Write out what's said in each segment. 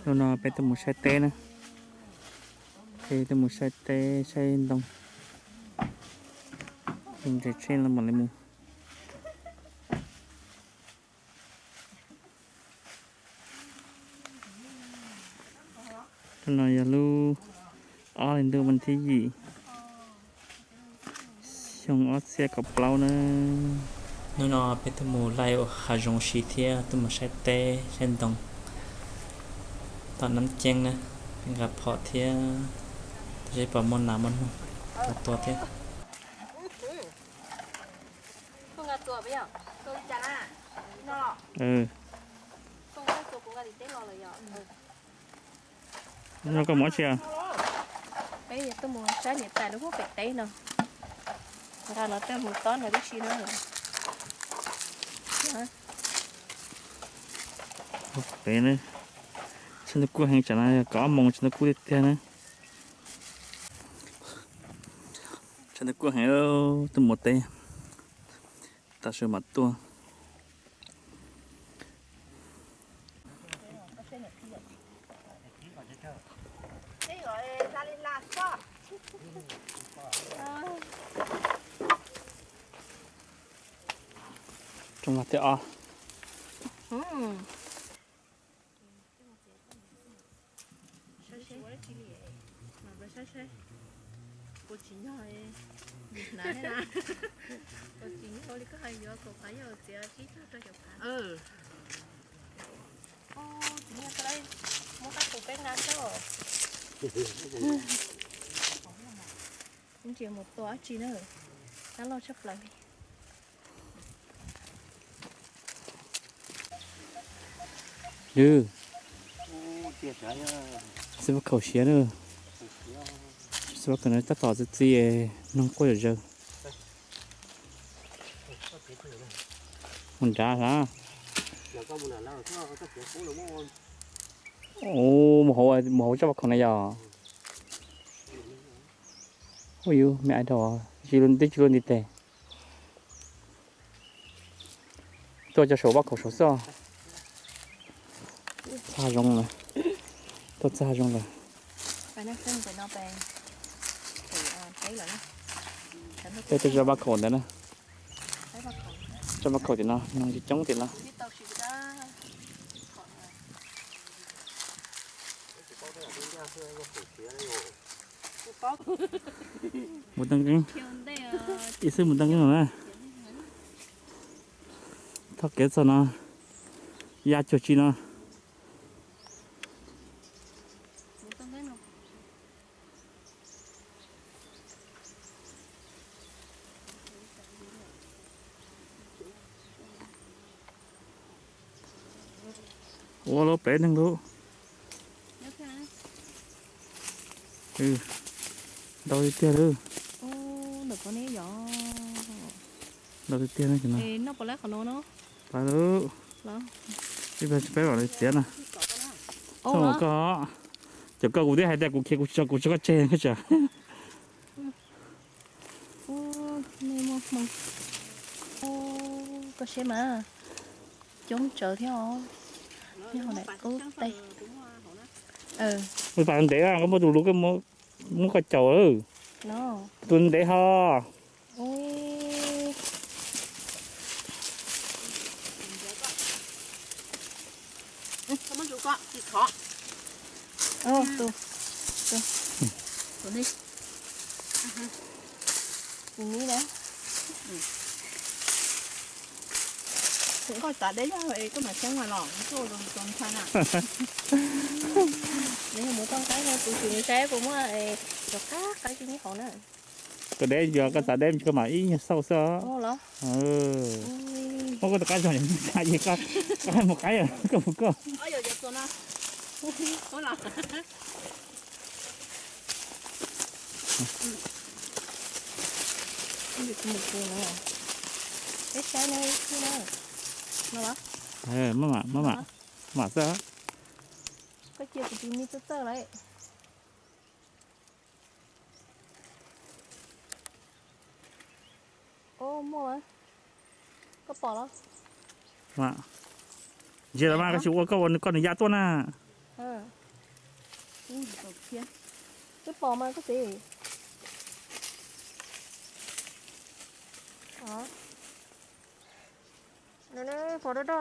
Hnub no peb tuaj mus saib teb na. Peb tuaj mus saib teb saib ntoo. Ntses tsheej los mam li mus. Hnub no yog lub ob hlis ntuj vas thib yim, xyoo ob txhiab kaum plaub na. Hnub no peb tuaj mus laij hav zoov si thiab tuaj mus saib teb saib ntoo tom Nab Ceeb na. Peb nqa phom thiab, tab sis pom muaj nas muaj noog tua thiab. No koj mus tsi? Peb yuav tuaj mus saib niam tais lub hub pem teb no. Nqa no tuaj mus tob nws tib si na. Pem, tshav ntuj kub heev, tsam no yog kaum ob moos tshav ntuj kub tiag tiag na. Tshav ntuj kub heev, tuaj mus teb, tav su mam tuaj. Rooj vag thib ob. Ntsia mus tua dab tsi na, tab loj tshaj plaws li. Nws, xwb pab khaum siav na, xwb pab khaum no tab tom txi txiv, noog quaj zom zaws. Mus nrad hab. Mus hauv, mus hauv tsob pab khaum na yog. Ua yus me ai rau, twb tsis luaj ntiv tes. Tuaj cov saum pab khaum saud xwb. Txag zoo lawm. Tuaj txag zoo lawm. Peb tuaj tsob pab khaum ntawd na. Tsob pab khaum tim no, noog coob coob tim no. Mus Toj Keeb, ib xwb mus Toj Keeb no na. Thoj kev txog no, ya cuag tsi no. Ua lub peb neeg lub. Ntau tiag tiag lawm. Ntau tiag tiag no. Pab lub, ib pab tsis peb vam li txiav na. Txhob ua koj, cov koj kuv twb hais tias kuv khiav kuv tsis tso kuv tso koj tseg koj tsa. Koj saib mas, coob tsawv thiab os. Nyob hauv daim qub teb. Mus pas ntev koj muab tus lus koj muab koj caum lawm. Tus ntev ho. Koj txav deb zog es koj mam xyeeb mas los tuaj zoo ntshai na. Nws yog mus toj qaib no, kuv tsis mus saib puas muaj cov qab qaib tsis nyob hauv na. Koj deb yog koj txav deb koj mam ib nyuag xauj xwb. Muab koj tus qab zog, koj mus qaib, koj mus koj. Peb saib no ib tug na. No los? Maj mam, maj mam, maj mam xwb. Koj cia kuv tus me txawj txawj lawm. Muaj, koj pom los? Ntsia los mas, koj tsis ua koj ua koj nws ya tuaj na. Twb pom mas koj txiv. Pom doj doj.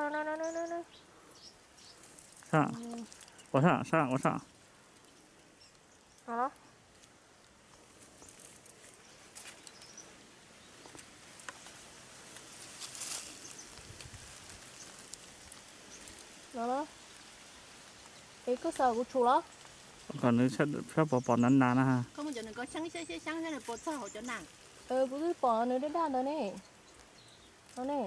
Ua sab, sab, ua sab. Es koj xav kuv tshum los? Kom nws saib puas pom nas nas na. Kuv twb pom nws daj daj ntawd ne. No ne.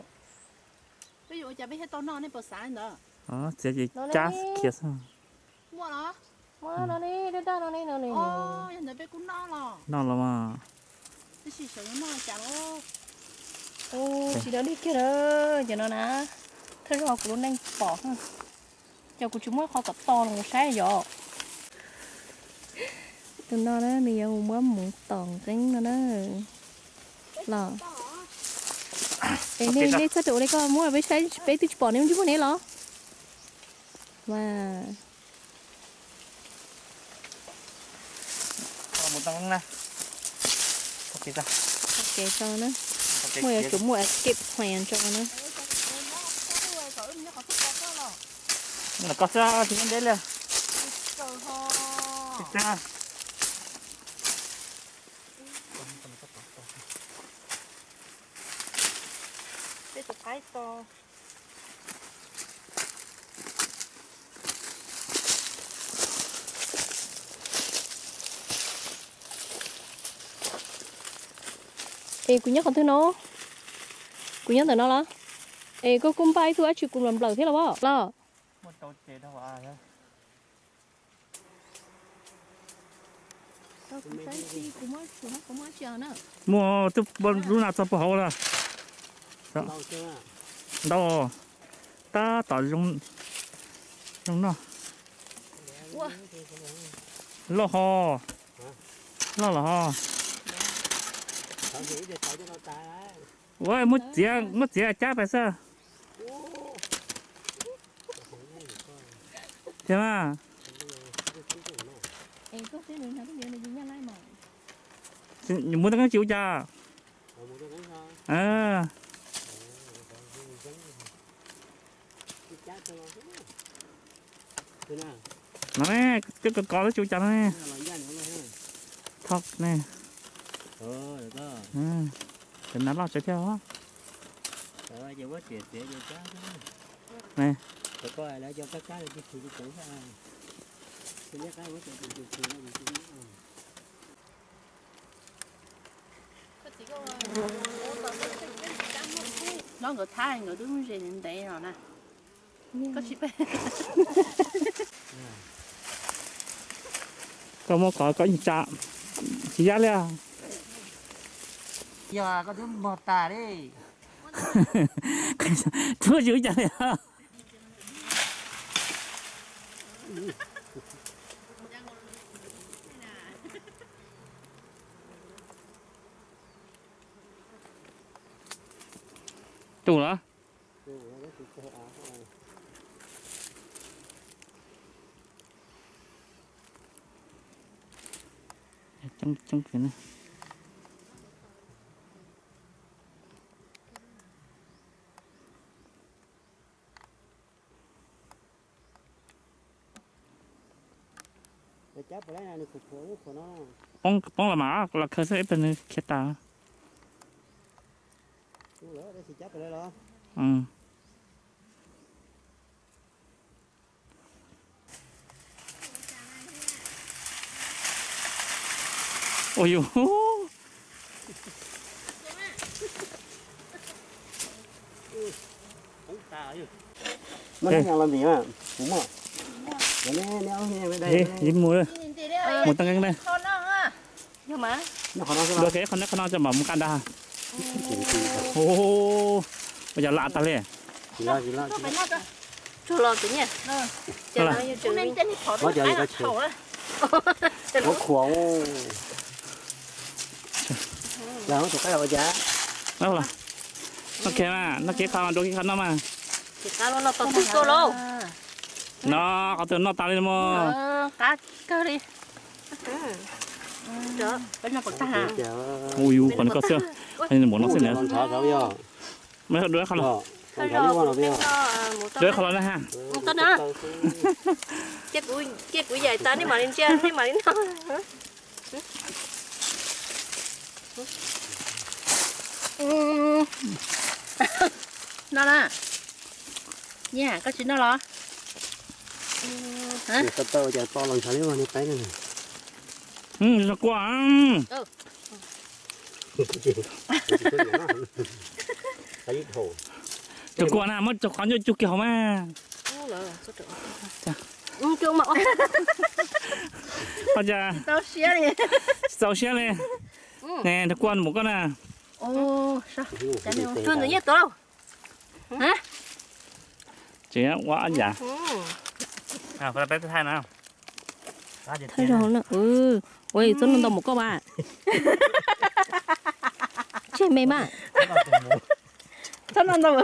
Peb yuav ua cas peb thiaj tau noj, nej puas xav li ntawd? Txiav ces cab khiav xwb. Muaj los? Muaj no ne, daj daj no ne, no ne. Yog ntawd peb kuj noj los. Noj los mas. Tab sis sawv noj cas los. Tsis dog dig kiag na, cov no na. Thawj zaug kuv lub neej pom. Ces kuv tsis muaj qhov kom tos los mus saib yom. Tus no na nws yuav mus muab mus tom nqeeb no na. Los. Es nej txhob ua li koj muab peb saib, peb twb tsis pom nws mus ntsib muaj neb los. Mas kev tso na. Muaj yuav tsum muaj escape plan tso na. Koj xwb tsis muaj deb li. Peb tus qaib to. Es kuv nyob qhov twg no? Kuv nyob ntawm no los? Es koj kuj npaj ib tug dab tsi kuv nplawm nplawm thiab los los? Muaj twb lub nas txog puag hauv lawm. Ntau, tab tom zoo noj. Loj ho, loj los ho. Ua muab txiav, muab txiav cab pais xwb. Tiag mas. Mus tau nqeeb tsis ua cas. No ne, koj kov kov tsis ua cas no ne. Thov ne. Cov nas loj tsawv thiab os. Nyob nkawd thab nkawd twb ze ntev no na. Koj tsis pe. Koj muab kov koj yeej tsa tsis yab li. Yog koj twb npog tas li. Tsuav tsis ua cas li. Tus los? Coob coob kawg na. Poob los mas los khaws xwb ib pliag nws khiav tas. Ua yus. Mus tau nqeeb ne. Dua kiag qhov no, qhov no coj mam mus nqa ntag. Ua yog lam tag li. Noj kev mas, noj kev qhov mas, dua kev qhov no mas. No qhov twg noj tas li mog. Qab kawg li. Ui yus, qhov no koj xwb, qhov no mus no xwb na. Dua qhov los, dua qhov los na ha. Ces kuv yaim tas nej mam li ntsia, nej mam li no. No na. Nyiaj, koj tsis noj los? Zoo kua. Zoo kua na, muab cov qhov ncauj cug kiag hauv mas. Ua cas tsis txaus siab li. Ne, cov kua mus koj na. Tseem ua yam. Thawj zaug na, ua txhob noj ntau mus koj mas. Tseg me mas. Txhob noj ntau.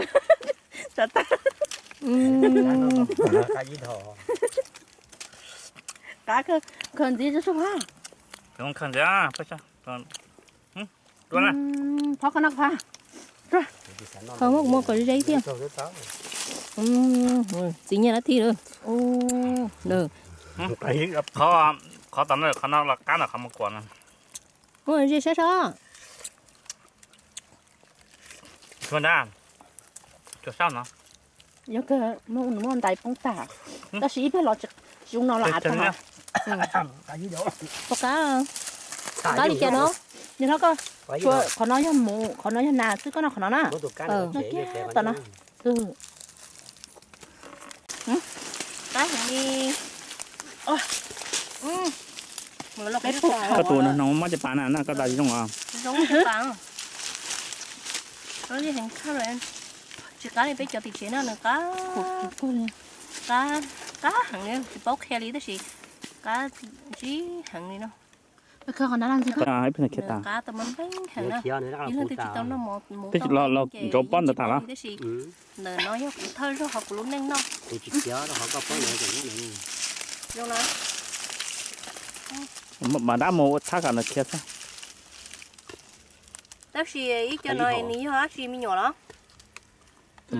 Qab khaws ntxiv tso. Thov qhov no qhov. Qhov muab kuv muab kom ze ib tiag. Txiv nyiaj lab thij lawm. Qhov tom no, qhov no los qab no, qhov mus kuam no. Muab ze sab sab. Tsuas nrab, tsuas sab no. Yog kawg, muab ntais poob tag. Tab sis ib pliag los tsis zoo no los av tag. Pom qab, qab li cas no? Niam hlob koj, qhov no yog mus, qhov no yog nas xwb, koj noj qhov no na. Noj kiag tom no. Koj tus no mob caj pas na, koj tas tsis zoo os. Tsis qab li peb cov tim tsev no, nws qab, qab heev li, tsis paub qhia li tab sis qab ntsib heev li no. Qab tau mas npeeb heev na. Ib leeg twg tsis tau noj mov ntxoov pob ntawd tas los? Tab sis ntawm no yog kuv thawj zaug hauv kuv lub neej noj. Mam dab mus ua thab kom nws khiav xwb. Tab sis ib co no nws yog dab tsi, me nyuam los?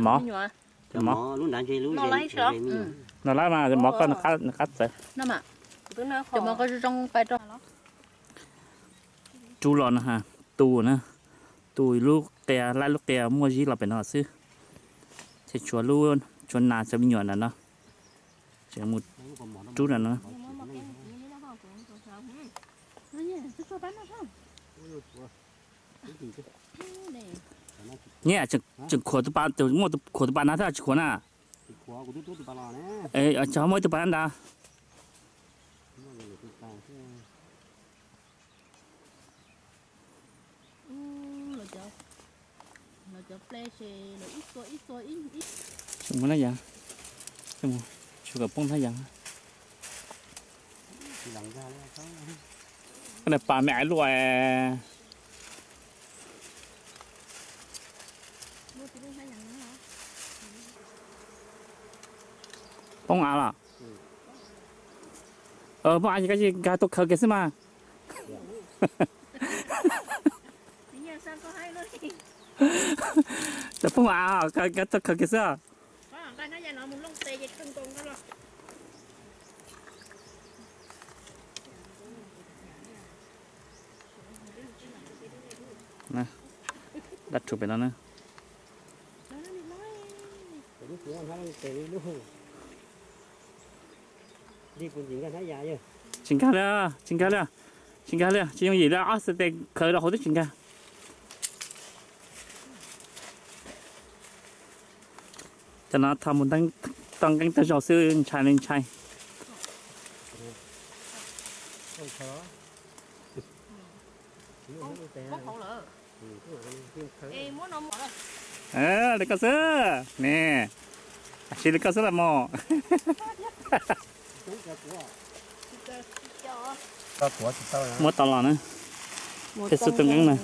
Mov. Mov. No lawm mas mov koj nws qab txawv. Rub los no ha, tu na, tu lub qia, laib lub qia muaj zib los pem no xwb. Ces tshuav lub, tshuav nas, tshuav me nyuam ntawm no. Tseem mus rub ntawm no. Nyiaj, tseem khuam tus pas, muaj tus khuam tus pas na thiab tsis khuam na. Tsis muaj ib tug pas na ntag. Tseem mus na yas, tseem mus, tsis kom poob na yas. Koj niag pas me aiv luaj. Poob av los? Poob av ces koj nkag tuaj khaws kiag xwb mas. Cov poob av, nkag tuaj khaws kiag xwb. Dab rhuv pem no na. Tsis nkag li, tsis nkag li, tsis nkag li, tsis yooj yim li, ob xav tes khaws rau hauv twb tsis nkag. Cov no tho mus toj nqeeb toj zaug xwb ntshai li ntshai. Li koj xwb ne, sim li koj xwb los mog. Muab tau los na, tej xub toj nqeeb na.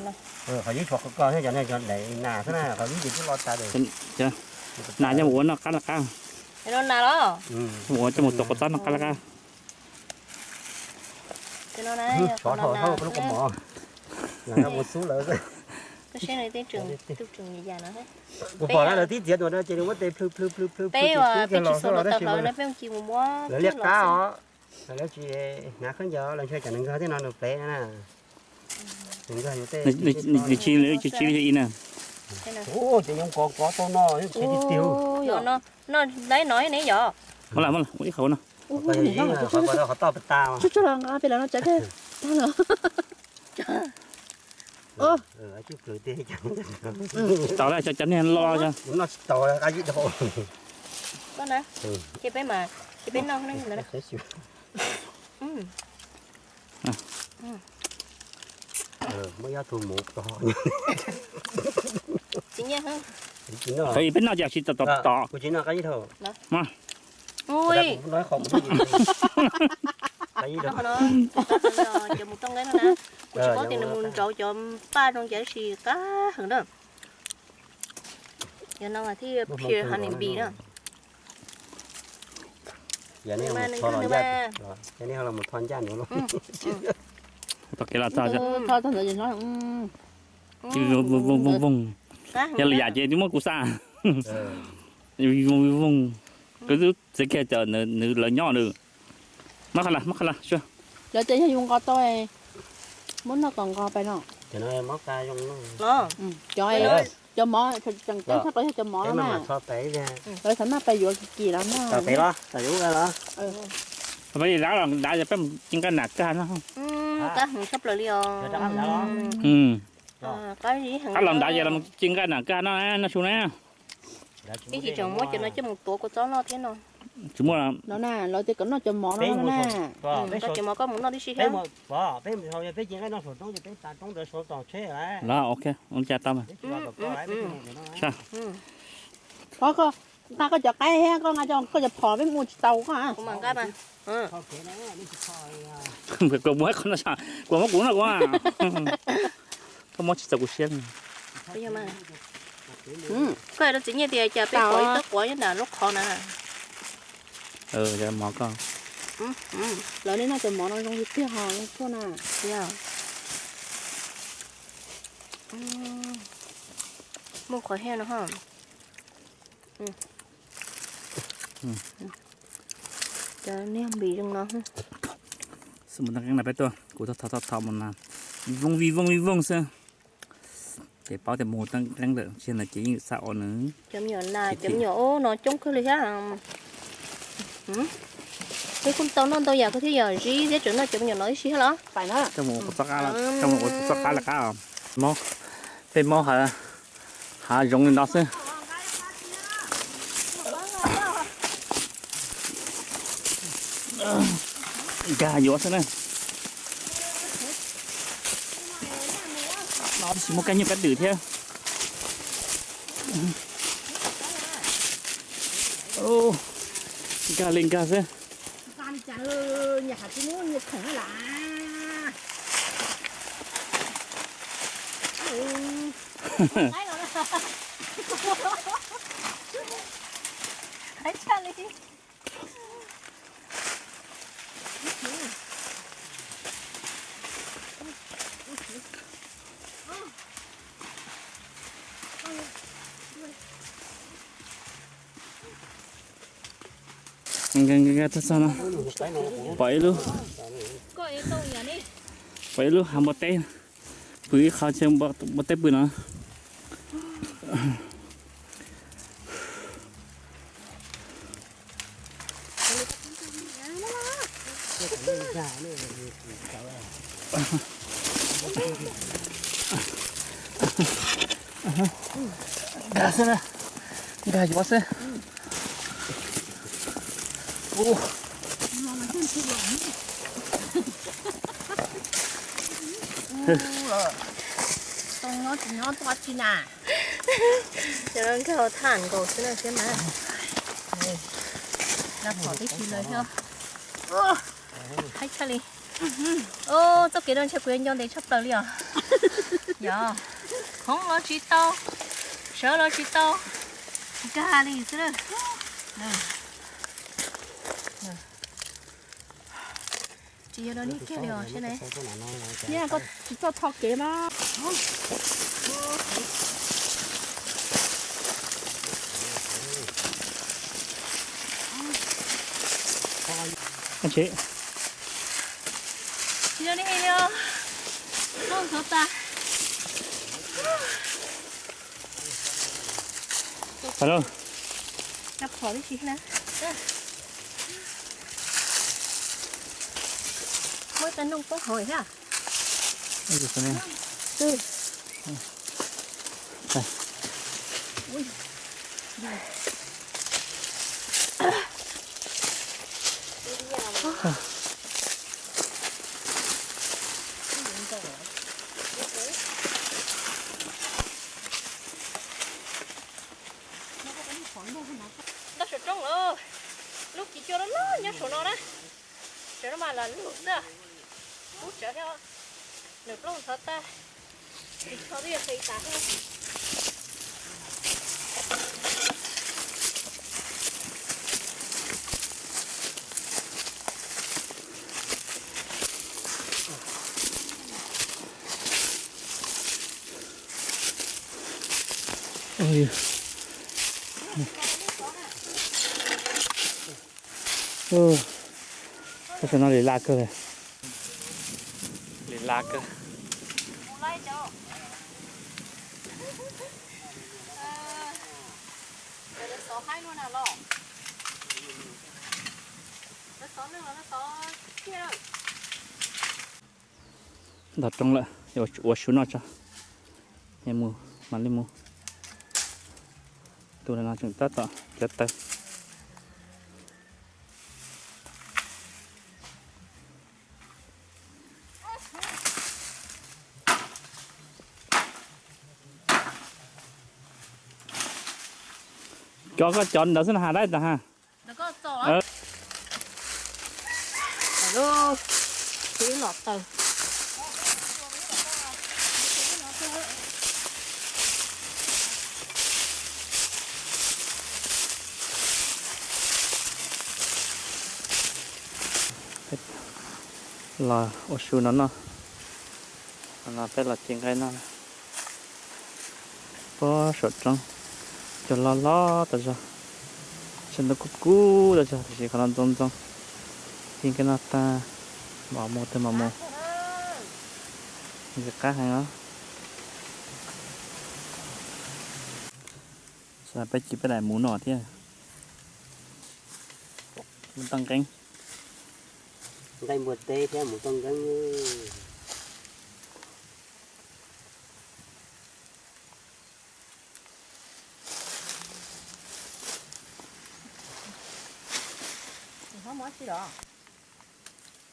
Nas coj mus ua noj qab laj qab. Ua coj mus tuav kua txob noj qab laj qab. Xov dhau hauj lub kaus mom, mus xub lawm. Kuv pom lawv tib txiav tus no ces nws muab tes plhw plhw plhw plhw peb uas peb tsis xaus los tau hlawv no peb mus ci mus muab lawv liab qab os. Lawv tsis hnav khaub ncaws, lawv ntshe cov nws nkag thiab no nws plev na. Nws nkag yus tej, nws tsis li ib na. Ces yoov kov kov tau no, yoov kov tiag tiag. Noj laib no ne yom. Muab lam, muab lam ua ib qho no. Qhov toj pas tas. Tsuj tsuj los nqa pem los no tsav kawg tag los. Tau lawm, cov niag lo no tsis tau qab zib dhau. Ces peb mas, ces peb noj. Muab ob tug mus tog. Tsis nyiam. Qhov peb noj ces tsis tom tom tom. Kuv tsis noj qab zib dhau. Ui, cov mus toj nqaij no na, kuv tsis paub tias nws mus nrauv cov paj zoo cas tab sis qab heev na. Yog no mas thiaj pure honey bee na. Tho kev los txog, voog voog voog. Yog lwm yam ces twb muab kuv xa. Voog voog voog. Kuv twb txiav kiag cov nws lawv nyob nws. Muab qhov lawm, muab qhov lawm sua. Lawv tias yog yus nqos tau, muab noj kom nqos pais no. Cov mov, tseem ceeb tshaj plaws yog cov mov no na. Lawv xav noj pais yuav kim kim los noj. Peb los dav los dav ces peb mus ci nqaij nram kag no. Qab heev tshaj plaws li os. Qab los dav ces los ci nqaij nram kag no, noj su na. Ib tsis tseem muab cov no coj mus tuav kua txob noj thiab no. Tsis muaj no na, lawv tias kom noj cov mov no na. Koj cov mov koj mus noj tib si thiab. Los ok, ua cas tau mas. Nqa koj cov qaib thiab koj nqa koj cov phom peb mus tsis tau koj. Kuv muab qhov no, kuv muab kuv no kuv. Koj muab tsis txaus kuv siab li. Koj hais rau txiv Nyiaj tias cas peb pom ib tug quav nyob nram lub qhov na. Mov koj. Lawv nej noj cov mov no zoo li tiag ho zoo tshuaj na. Muaj qhov hia no ho. Cov niag npim zoo no. Xwb mus tau qeeb na peb tuaj, kuv thov thov thov mus na. Vooj vij vooj vij vooj xwb. Ces paub tias mus tau qeeb lawm, tsis yog ntawd ces yeej yuav xa ua nws. Cov me nyuam nas, cov me nyuam ub no coob kawg li thiab. Peb kuj tau noj ntau yam kawg thiab, yog zib thiab tseem noj cov me nyuam no ib si thiab los. Koj mus ua txoj qab, koj mus ua txoj qab lawv qab os. Mob, peb mob hav zoov li no xwb. Nkag yuav xwb na. Tsis muaj kab nyuj kab twm thiab. Nkag li nkag xwb. Nkag nkag txog txog no, pom ib lub, pom ib lub hav npua teb, pw ib qho npua teb pw no. Nkag xwb na, nkag yuav xwb. Tsis nyob tuaj tsi na. Cov no nkag thaj nkaus xwb na thiab mas. Nqa phom tib si lawm thiab. Haib tshaj li. Txoj kev no ntshe kuv yuav nco ntev tshaj plaws li os. Yog, hoob los tsis tau, sawv los tsis tau, nkag li xwb na. Tsis yog li kiag li os, saib ne. Yog koj tsis txawj tho kev mas. Tsis yog li os, plooj ntxhov tas. Alo. Rau qhov tib si na. Muaj ib tag noog poob hauv thiab. Ntau saum roob lawm, lub kis cua loj loj nyob saum no na. Sawv daws mas lam lug xwb, kub tsawv thiab, nws plooj ntxhov tag, tsis tho twb yuav qhwv tas thiab. Tab sis no li laj kawg li. Li laj kawg. Ntog roob lawm, ua su noj tso. Mus, mam li mus. Tus no tseem tab tom cov taw. Cov koj cov ntawd xwb na has dab tas ha. Los ua su no noj, no peb los ci nqaij noj. Pob saum roob, cua loj loj tas zog, tshav ntuj kub kub tas zog tiam sis qhov no ntxoov ntxoo. Ci nqaij noj tag, mos mus tag mos mus, ntxim qab heev os. Peb ci peb daim mus noj thiab. Mus toj nqeeb. Nqaij npua teb thiab mus toj nqeeb.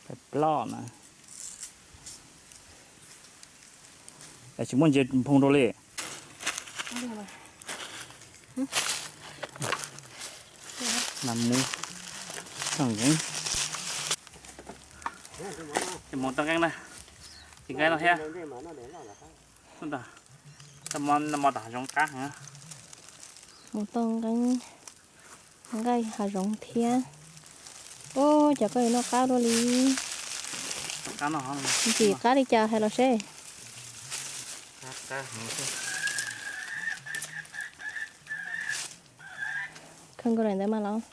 Pais ploj na. Es tsis muaj ntses nphoo rau li. Mas mus toj nqeeb. Mus toj nqeeb na. Ci nqaij no thiab. Mus toj nqeeb, nqaij hav zoov thiab. Ub, cas koj yuav noj qab dua li. Ntxim qab li cas hais los seb. Khaws nkaus daim ntawd mas los.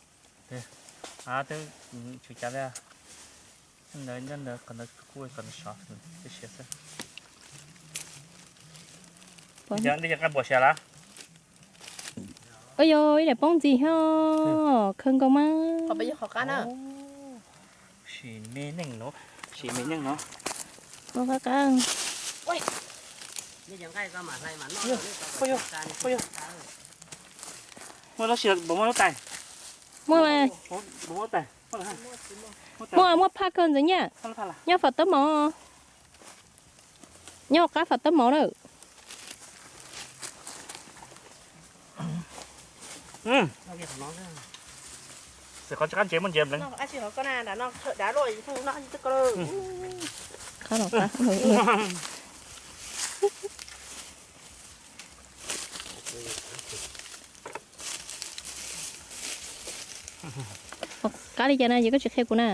Ua yog ib daim poob ntxiv thiab, khaws nkaus mas. Sim me neej no, sim me neej no. Qab qab. Muaj tab sis puas muaj lub tais? Muaj mas. Muaj, muaj phaj kawg ntxwv nyiaj. Nyob fam tawb mov. Nyob qab fam tawb mov na. Qhov tsis qab ntses muaj ntses pleev. Qab li cas na, yog koj tsis qhia kuv na.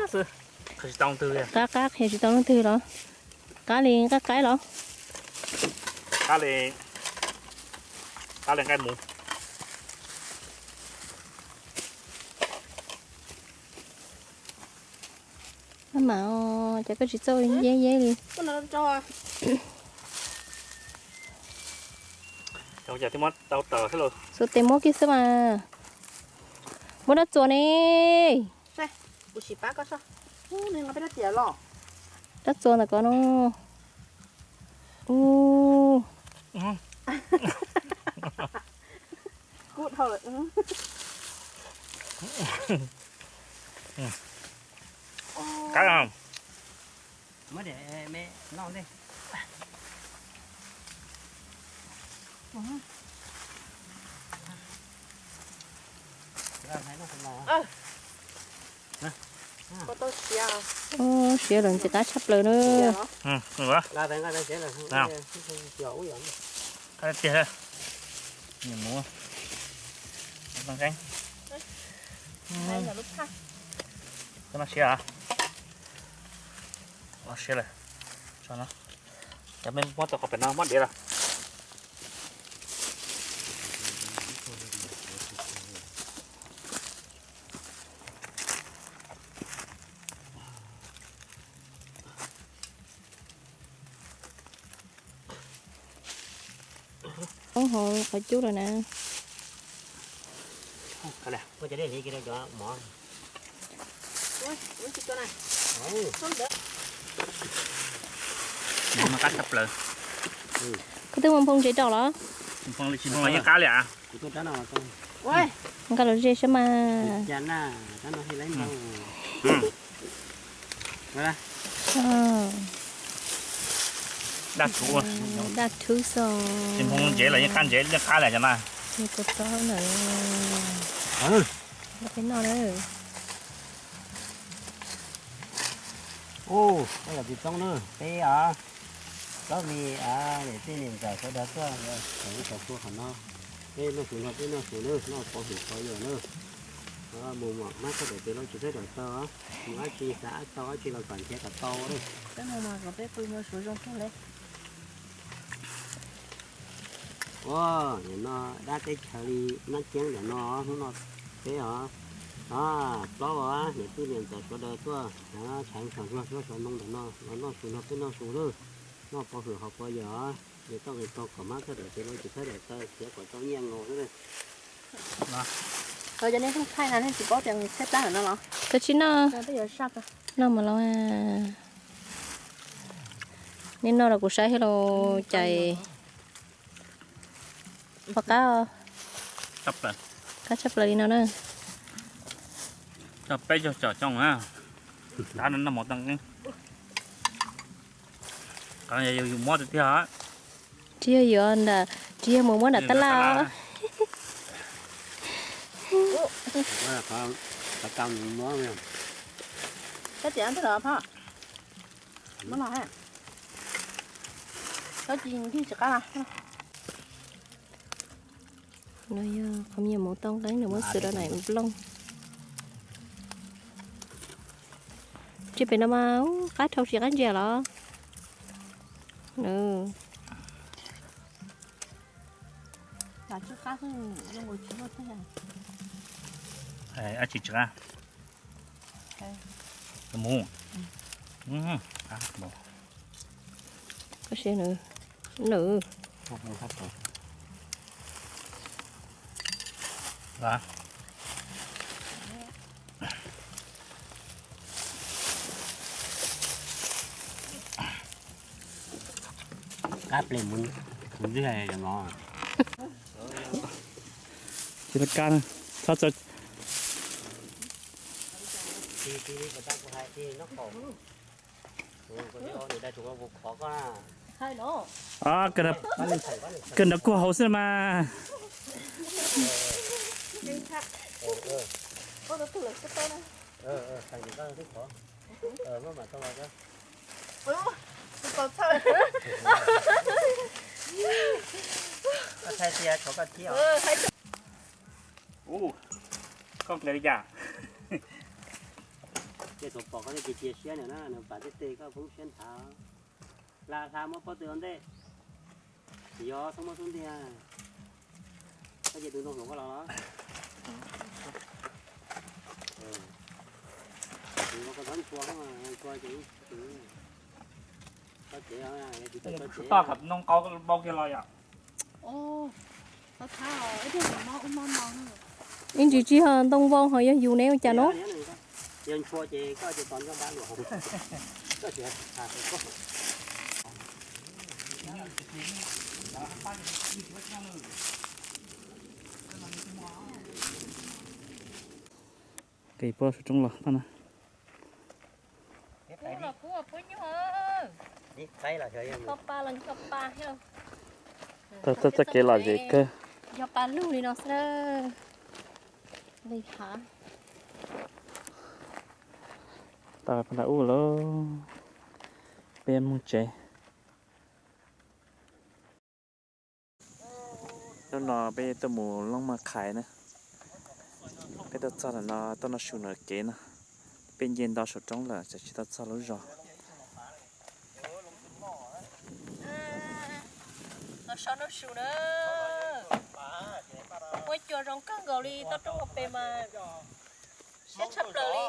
Qab qab qhia tsis tau leej twg los? Qab li nqaij qaib los? Qab li, qab li nqaij mus. Maj mam os, cas koj tsis txawj yeb yeb li. Xuas tes muab kiag xwb mas. Muab dab txuas ne. Dab txuas ntawm ko no. Ub. Ub, siav lawm ntxim qab tshaj plaws na. Tiag, siav, siav lawm. Cov me muab tau qhov pem no muab diav los. Hauv qhov cub lawm na. Qab tshaj plaws. Koj twb mus nphoo ntses rau los? Nphoo li tsis nphoo los yeej qab li as. Nqa los ze saib mas. Daj thwv, daj thwv xwb. Tsis nphoo ntsev los yeej qab ntsev yeej qab li cov na. Kuv txob na. Peb noj na. Ub, koj yog txiv txoob na, peb os, plaub mis, niam tij niam ntxawm sawv daws tuaj, tau ua qhov no, peb noj su nrog peb noj su na, noj pov hwm pov yawm na. Mus mam mab txhawb daim tawv los tsis txhawb daim taw, mus dab tsi xav dab tsi tau dab tsi los kom nrhiav kom tau. Peb mus mas kom peb pw mus suav zoo kawg li. Ua, nim no dab teb chaws li nab ceeb ntawm no, hnub no peb os, plaub os, niam tij niam ntxawm sawv daws tuaj, tshaiv xov luag xov noog ntawm no los noj su nrog peb noj su lawm, noj pov hwm haus pov yawm, nqis toj nqis tog kom mab txhawb daim tawv los tsis txhawb daim taw, nrhiav kom tau nyiaj nkaus xwb. Cov nej thaij na nej tsis paub tias thaij plab no los? Koj tsis noj. Noj mus los. Nej noj los kuv saib thiab los cais. Pom qab, qab tshaj plaws li no na. Coj peb caug com coj mus na. Tab no noj mov tau nqeeb. Qhov no yog yus muab tiag tiag. Tsis yog yuav ntawm, tsis yog mus muab ntawm tab laj. Kab tias ntawm no phob, muab los ha. Kab tis tsis qab. No yog qhov me nyuam mus tau nqeeb nws muab xwb rau daim nplooj. Tsis pem no mas qab dhau tsis qab ntsia los. Dab tsi tsis qab? Mus. Koj siab nws, nws. Qab ple mus ntxwg no. Tsis tau kab, txhob txawj. Kawg nrad kuj haus xwb mas. Ub, koj nqis li cas? Tej thaum pom koj thiaj cia siab na, nws pam tej teg koj poob siab nthav. Hla hla muab pob tw ua ntej. Yog txhob muab xub ntiag. Koj cia tus ntoo hluas koj los los. Koj ntxhua, ntxhua ces ib tug. Tso cev, tso cev. Toj qhov ntoo qau npau kiag los yom. Ib ntsis tsis ho ntoo vau ho yog yus ne ua cas no. Yog ntshua ces koj ces tos nco dab luam. Kev puag saum roob los pab na. Txoj kev lom zem kawg. Yog pa lug li no xwb. Li hav. Tau pab nram ub lawm. Peb mus tsev. Hnub no peb tuaj mus Looj Maj Qhais na. Peb tuaj txog ntawm no tuaj noj su ntawm kev no. Peb nce nto saum roob lawm txawm tsis tau txog lub zos. Los so noj su na. Muaj cua zoo kawg nkaus li, toj roob hauv pes mas siab tshaj plaws li.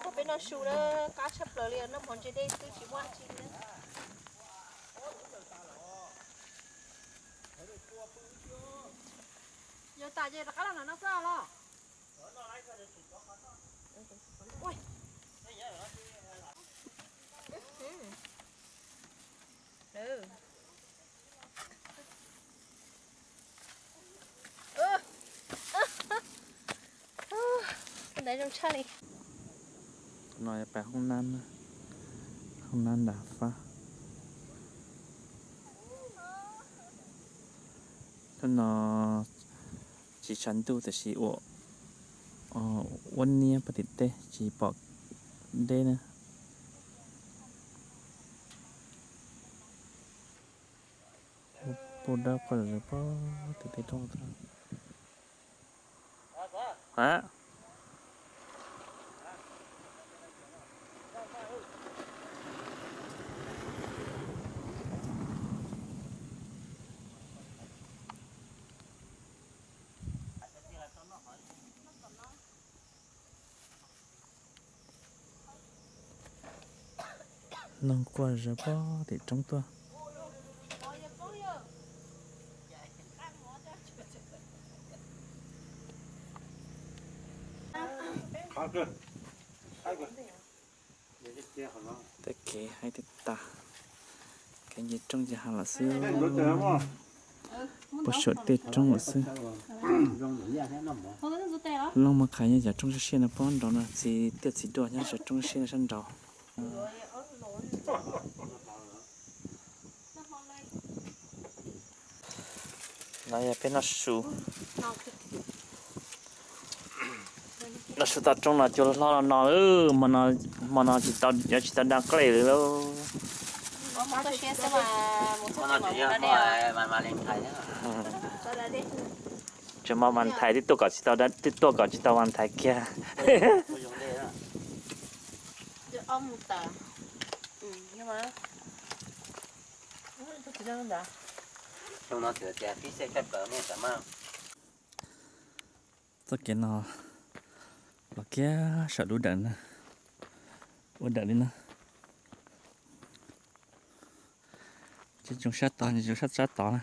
Tau peb noj su na, qab tshaj plaws li, noj mov ntse dej xwb tsis muaj dab tsi li. Yog tas ces rov qab los no xwb los. Ntawd zoo tshaj li. No yog pas hoob nab, hoob nab nram fab. Hnub no tsis tshav ntuj tiam sis ua, ua niab pem tim tej tsis pom deb na. Pub dawb quaj zom zaws pem tim tej roob. Noog quaj zawv pem tim roob tuaj. Tej kev haib tej tas, kev nce roob nce hav lawm xwb. Puag saum tej roob lawm xwb. Looj Maj Qhais nyob cov roob siab siab no puag nraud no, txiv tiaj txiv duaj nyob cov roob siab no sab nraud. No yog peb noj su. Noj su toj roob no cua hlob no no, hmo no tsis tau, yuav tsis tau da nqaij li lauj. Tseem hmo Valentine twb tuaj kom tsis tau, twb tuaj kom tsis tau Valentine kiag. Txoj kev no los kiag saum lub dawm na, ua dawm li no. Tsis zoo sab tod, tsis zoo sab sab tod na.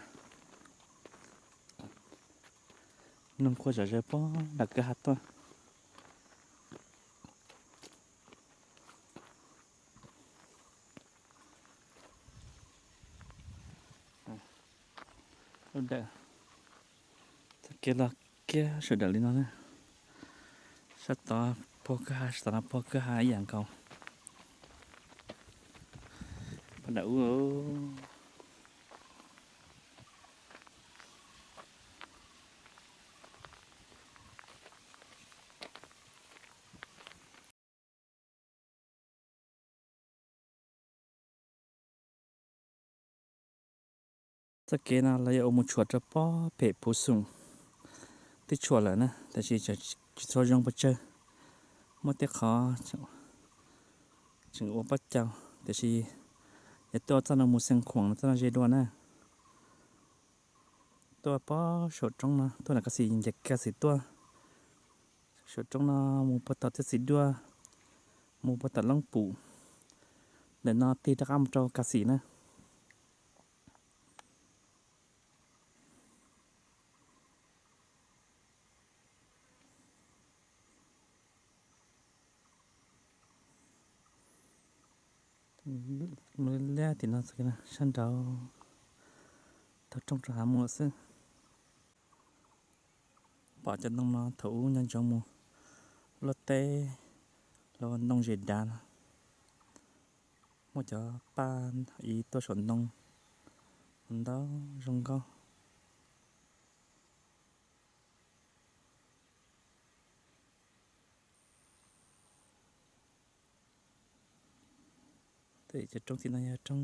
Noog quaj zom zaws pem nram kwj ha tuaj. Lub dawm, txoj kev los kiag sawv daws li no na. Sab tod puag kwj ha, sab tod no puag kwj ha ib yam nkaus. Pab nram ub. Txoj kev no lawv yuav ua mus tshuam rau pob pem Phuv Xoom. Twb tshuam lawm na, tab sis tseem Tsis tshua zoo pes tsawg, muaj tej qhov tseem ua pob caus, tiam sis yog tuaj txoj no mus Xeev Khuam no txoj no ze dua na. Tuaj pob saum roob no, tuaj nram Kav Xim, nce Kav Xim tuaj saum roob no mus puag tom Txiaj Txiv Duaj, mus puag tom Loob Pum, ntawm no tig rov qab mus rau Kav Xim na. Liab tim no sab nraud, tog rooj rau hav mus xwb. Pom cov ntoo no thaum ub nco ntsoov mus luaj teb, luaj ntoo zes dav no. Muaj cov paj ib tuaj saum ntoo ntau zoo nkauj. Cov roob tim no yog roob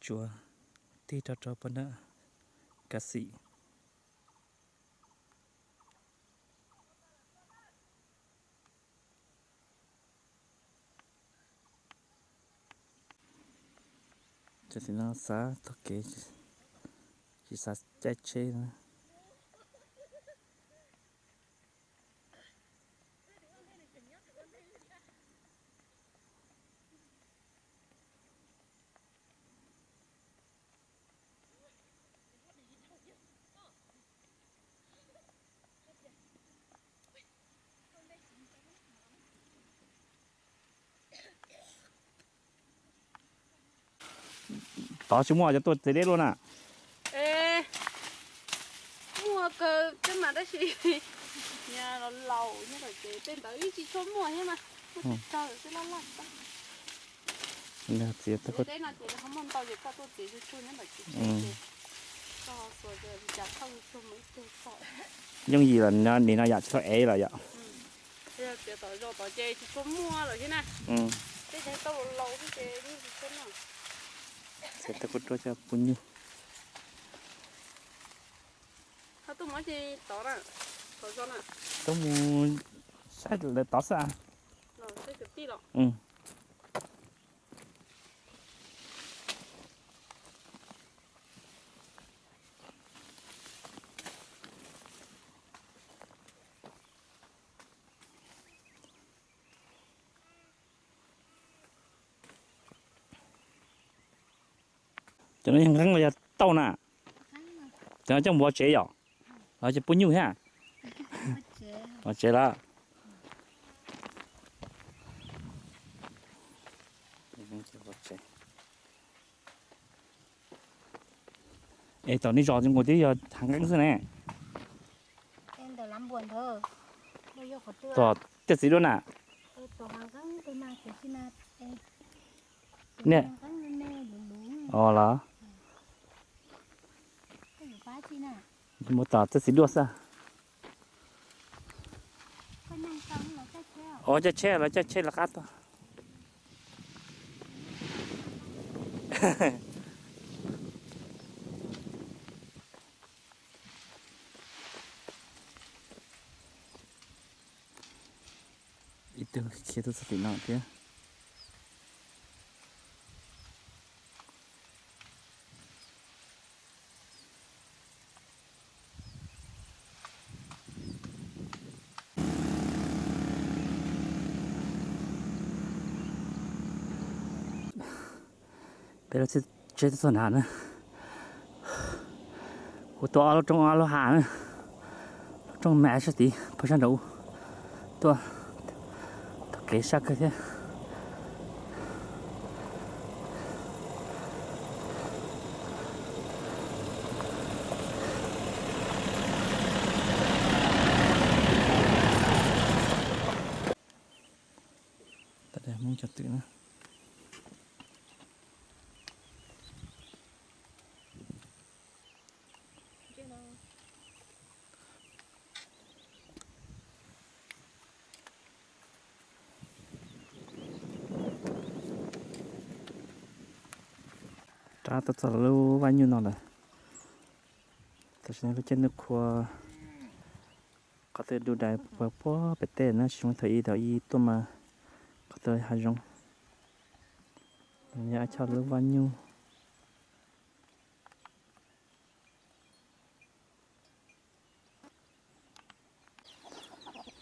tsuas tig rau rau pog nram Kav Xim. Cov tim no xav taug kev, tsis xav caij tsheb na. Tod tsis muaj cov tuaj txiv deb luaj na. Muaj kawg thiab mas tab sis laus nyob lawm ces tej ntawd yeej tsis tshua muaj thiab mas, muaj tej tsawg xwb laj laj. Txiv deb no ces ho muaj ntau ces koj tuaj txiav tsuag tsuag nyob ntawm tsev ces koj xuas cas thauj tsuag mus ib tug txog. Yooj yim los nim no yom, tsis tau ev los yom. Txiav tom zos tod ces tsis tshua muaj lawm thiab na. Tej tsev tau laus laus xwb ces yeej tsis tshua muaj. Txiav tau kuj ruaj coj pub nyuj. Ho tuaj mus dab tsi tod na, tom zos na? Tuaj mus saib lawv tod xwb. Los saib kwv tij los. Cov no yog nqeeb los yog tauj na? Cov no coj mus vov tsev yom? Los coj pub nyuj thiab? Vov tsev lawm. Es tom nej zos zoo nkaus twb yog hav nqeeb xwb ne. Tom Tiaj Txiv Duaj na. Nej, os los, mus tom Tiaj Txiv Duaj xwb. Os, caij tsheb los, caij tsheb los qab tuaj. Ib tug khiav tuaj txog tim no thiab. Peb lub tsheb tuaj txog nrad na. Kuv tuaj ob lub roob ob lub hav na. Lub roob mas sab tid pog sab nraud tuaj, taug kev sab kawg thiab. Hmoob cov twm na. Rov tuaj txog lub vaj nyuj no lawm. Tam sim no lub caij ntuj qhua, Qhov twg du dais puag pem teb na, tsis zoo thaum ub, thaum ub tuaj mas qhov twg hav zoov. Yog ib co lub vaj nyuj.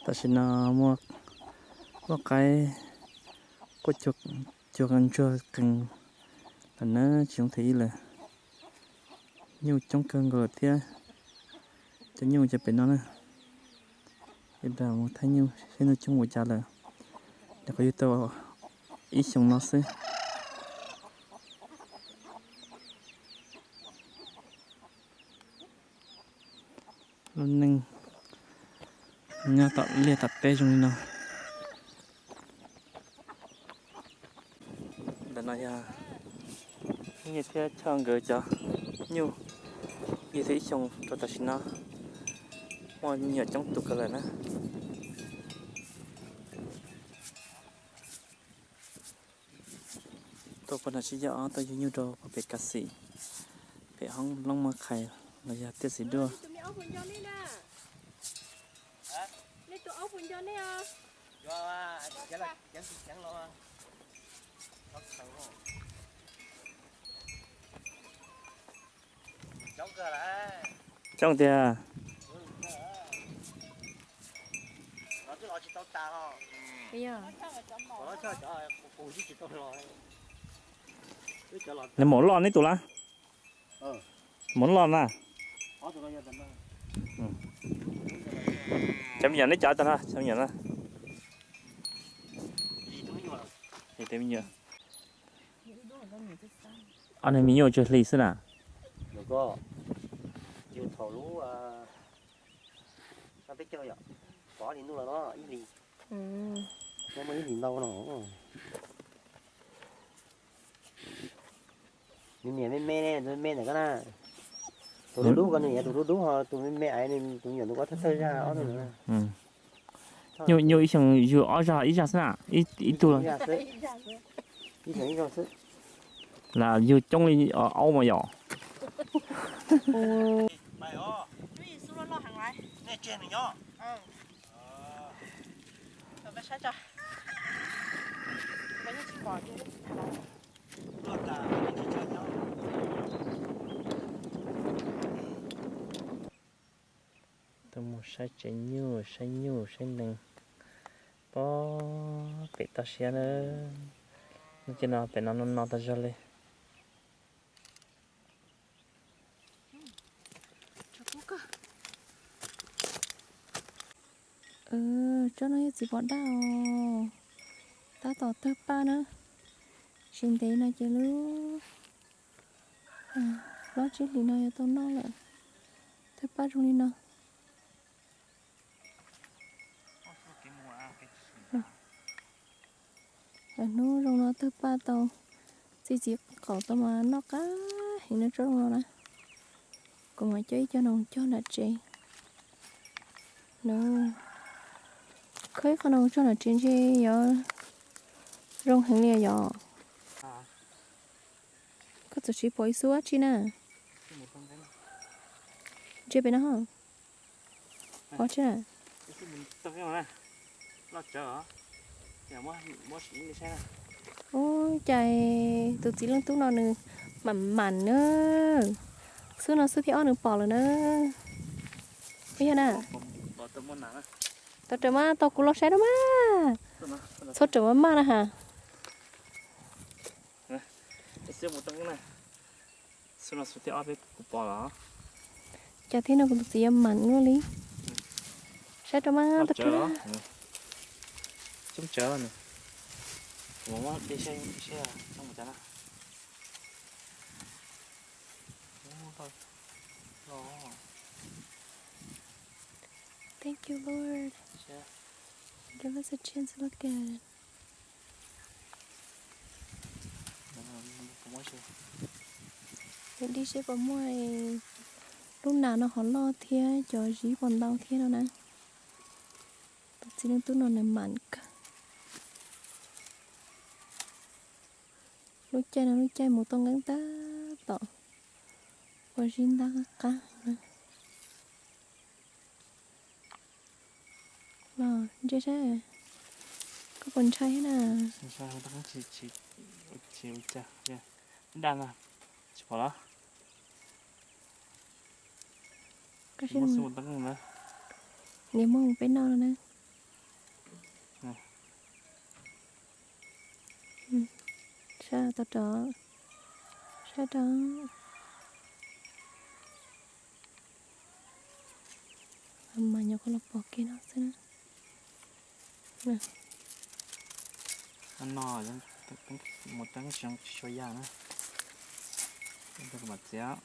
Tam sim no muaj loj qaib quaj cuag ntsuag qees lawm na, tsis zoo thaum ub lawm. Nyuj coob kawg nkaus lawm thiab. Cov nyuj cov pem no na. Ib pliag mus thaij nyuj seb nyuj coob ua cas lawm. Nyuam qhuav yug tau ib xyoos no xwb. Lub neej nyob tom liaj tom teb zoo li no. Ntawm no yog Nyiaj thiab Choj nkawd cov nyuj. Yug tau ib xyoos rau tam sim no muaj me nyuam coob tus kawg lawm na. Tuaj puag nram Tsib Caug Ob tuaj yug nyuj rau puag pem Kav Xim, pem hoob Looj Muaj Qhais los yog Tiaj Xis Duaj. Coob tiag. Nws mus loj neb tus lawm? Mus loj na. Cov me nyuam neb cov tag no, cov me nyuam na. Ob niag me nyuam tsw hli xwb na. Pov li ntuj los no ib hlis, muaj ib hlis ntau no. Nws niam me me ne, tus me me ntawm koj na. Tus dub dub ko nws niam tus dub dub ho tus me me es nws tus me nyuam ntawm koj thawj thawj zaj ob tug ntawd na. Nyuj ib xyoos yug ob zag ib zag xwb na, ib tug los. Ib xyoos ib zag xwb. Lam yug coob li aub mas yom. Tuaj mus saib tsev nyuj, saib nyuj saib nees. Pob pem toj siab na. Hnub no pem no no no tag zog li. Tsob no yog txiv pos daj os. Tab tom tawg paj na. Tsis ntev no ces lub plaub tsib hlis no yuav tau noj lawm. Tawg paj zoo li no. Lawv hnub zoo no tawg paj tau, txi txiv qaum tau mas noj qab heev no tsob zoo no na. Kuv mam coj ib co no cog nram tsev. Khawb ib qho no cog nram tsev ntshe yuav zoo heev li yom. Koj txawm tsis pom ib xub dab tsi na. Ntsia pem no. Ua tsi na. Ub, cas tus txiv leej tub no nws mam mam na. Xwb no xwb thiaj ob nws pom lawm na. Puas yog na? Tau raws mas tau kuv los saib rau mas. Txhob raws mas maj na has. Cas thiab no kuv tus txiv yuav mam luaj li. Saib rau mas tau raws. Thank you, Lord. Give us a chance to look at it. Mus dib seb puas muaj, lub nas no ho loj thiab cov zib puas ntau thiab no na. Tus txiv leej tub no nws mam kawg. Lub caij no lub caij mus toj nqeeb tab tom ua zib ntab qab qab na. Ntsia saib, koj puas ntshai thiab na? Tsis ntshai, tsis ua cas. Daj na, tsis pom los? Koj muab xwb mus teeb na. Niam muab mus peb noj no na. Sab tau rov, sab rau. Mas nyuam qhuav los pom kiag no xwb na. No, mus teeb tsis zoo tsis tshua yaj na. Mam txiav.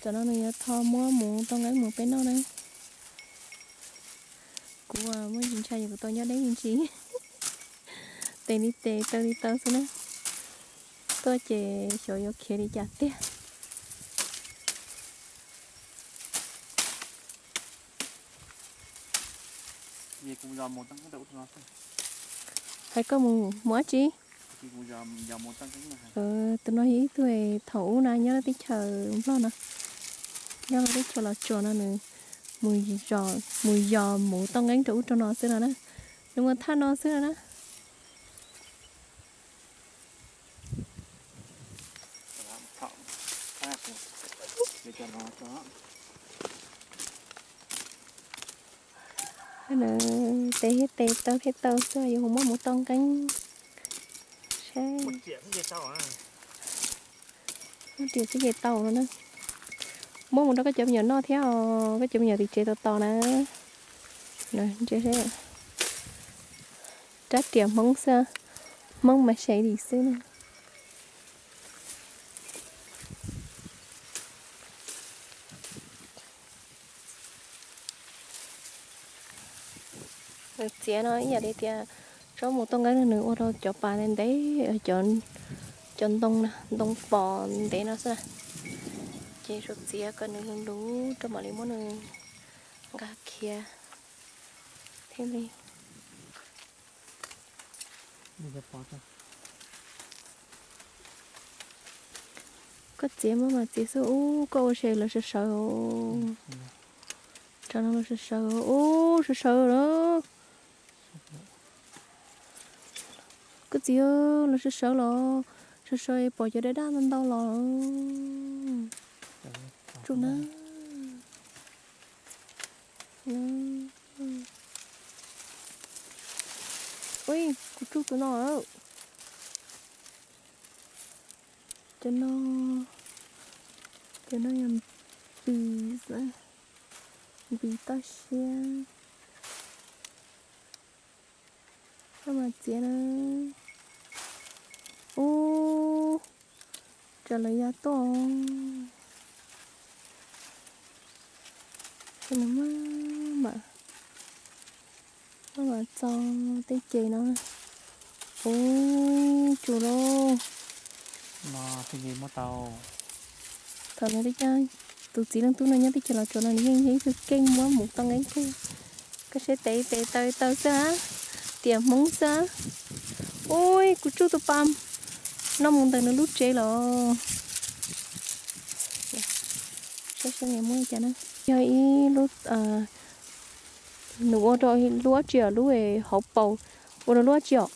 Tam no nws yuav tho muab mus tau nqeeb mus peb noj na. Kuv muaj ntsis ntshai yog kuv tau nyob deb me ntsis. Tes li tes taw li taw xwb na. Tuaj ces xyov yuav khiav li cas tiag. Hais koj mus mus dab tsi? Tus no yog ib tug thaum ub na nyob lub teb chaws Nplog no, nyob lub teb chaws Los Tsuas no nws mus yos mus yos mus tau nqeeb rau ub rau no xwb no na. Nws mus thaj no xwb no na. Tes thiab tes taw thiab taw xwb yuav mus muab mus tau nqeeb. Muab riam xwb ces tau no na. Muab mus rau koj cov me nyuam noj thiab os, koj cov me nyuam tim tsev tos tos na. Rab riam Hmoob xwb, Hmoob mas shady xwb na. Nws txiav no ib yam li tias tsob mus tau nqeeb no nws ua rau cov pas ntev ntev, cov ntoo na, ntoo pos ntev no xwb na. Ces tsuas txiav kom nws luv luv rau mam li muab nws nqa khiav thiab li. Koj txiav mas mas txiav xwb ub, koj ua se lawv sawv sawv. Tsam no lawv sawv sawv ub, sawv sawv lawm. Koj txiv, lawv sawv sawv los, sawv sawv pom cov daj daj ntau ntau los. Tsuj na. Ui, kuv tsuj tus no. Cov no, cov no yog npis xwb, npis toj siab. Koj mas txiav na. Ub, tsam lawv ya tuaj. Maj mam, maj mam txo tej ces no. Ub, tsuj lauj. Thaum no tej cov, tus txiv leej tub no nyob teb chaws Los Tsuas no nws yeej yog ib tug keej muab mus tau nqeeb kawg. Koj saib tes tes taw taw xwb na, tiam Hmoob xwb. Ui, kuv tsuj tus pas no mus ntawm nws lub tsev los. Saib seb nws muaj li cas na. Yog ib lub, nws ua rau lub dab tsi os, lub hauv paus, ua rau lub dab tsi os,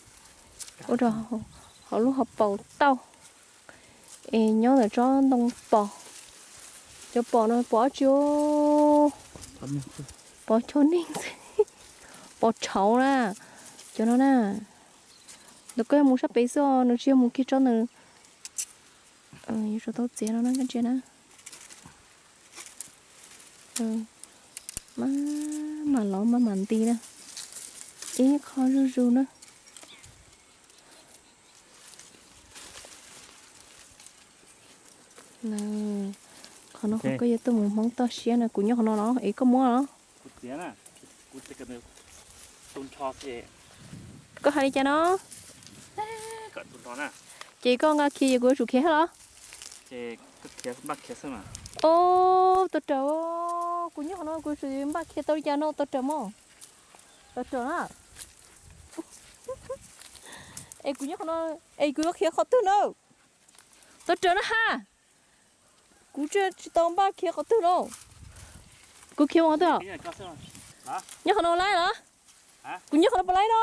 ua rau hauv lub hauv paus tauj. Es nyob ntawm tsob ntoo pos. Cov pos no pos dab tsi os? Pos choj neeg xwb. Pos tshauv na. Cov no na. Ntawm koj yog mus sab pem xwb os, nws tsis yog mus kiag tsob ntawd. Yuav tsum tau txiav no na, koj ntsia na. Maj mam lov maj mam nti na. Ib qho zuj zus na. Qhov no qhov koj yuav tuaj mus Hmoob toj siab na, kuv nyob qhov no los es koj muab los. Koj hais li cas no? Ces koj nqa khiav, ces kuv yuav tsum khiav thiab los? Os, tau raws, kuv nyob qhov no kuv yuav tsum npaj khiav tau li cas no, tau raws mog. Tau raws na. Es kuv nyob qhov no, es kuv yuav khiav qhov twg na? Tau raws na ha. Kuv tsis tau npaj khiav qhov twg no. Kuv khiav mus qhov twg? Nyob qhov no laib los? Kuv nyob qhov no puas laib no?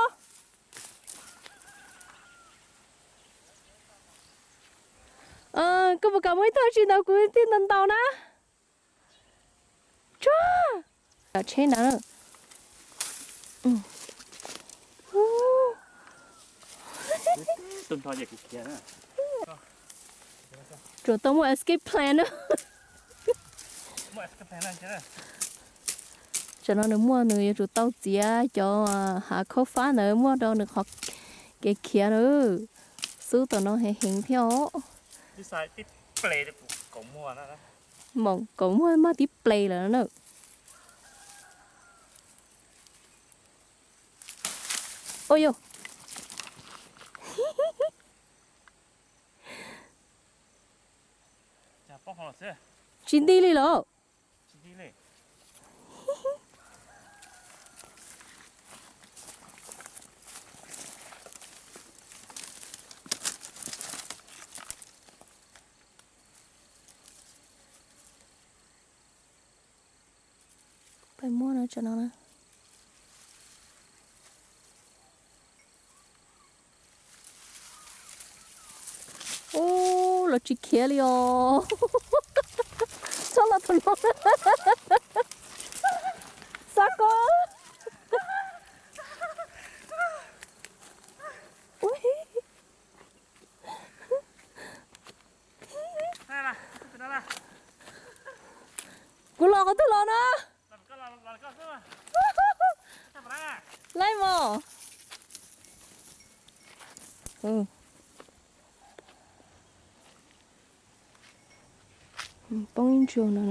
Koj puas kam muaj ib tug tsis ntau kuv thiaj ntau ntau na? Tsuag. Tsheb ntawd. Tsuas tau muaj escape plan na. Tsam no nws muaj nws yuav tsum tau txiav cov hav khaub fab ntawd muaj rau nws qhov kev khiav na. Xub tom no heev heev thiab os. Maum kaum muag mas tib ple lawm na. Ua yog tsis nti li los. Peb muab no tso no na. Ub, los tsis khiav li os. Txhob los thaum no. Xav ko. Kuv los qhov twg los no? Laib mos. Poob ib ntsuag no.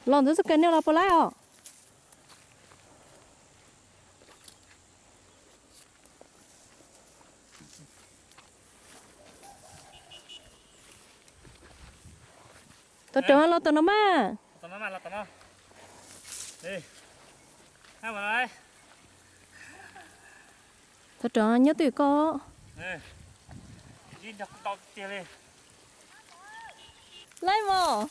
Los ntawd txoj kawg nej los puas laib os? Tau raws los tom no mas. Tau raws nyob twj ywm koj. Laib mos.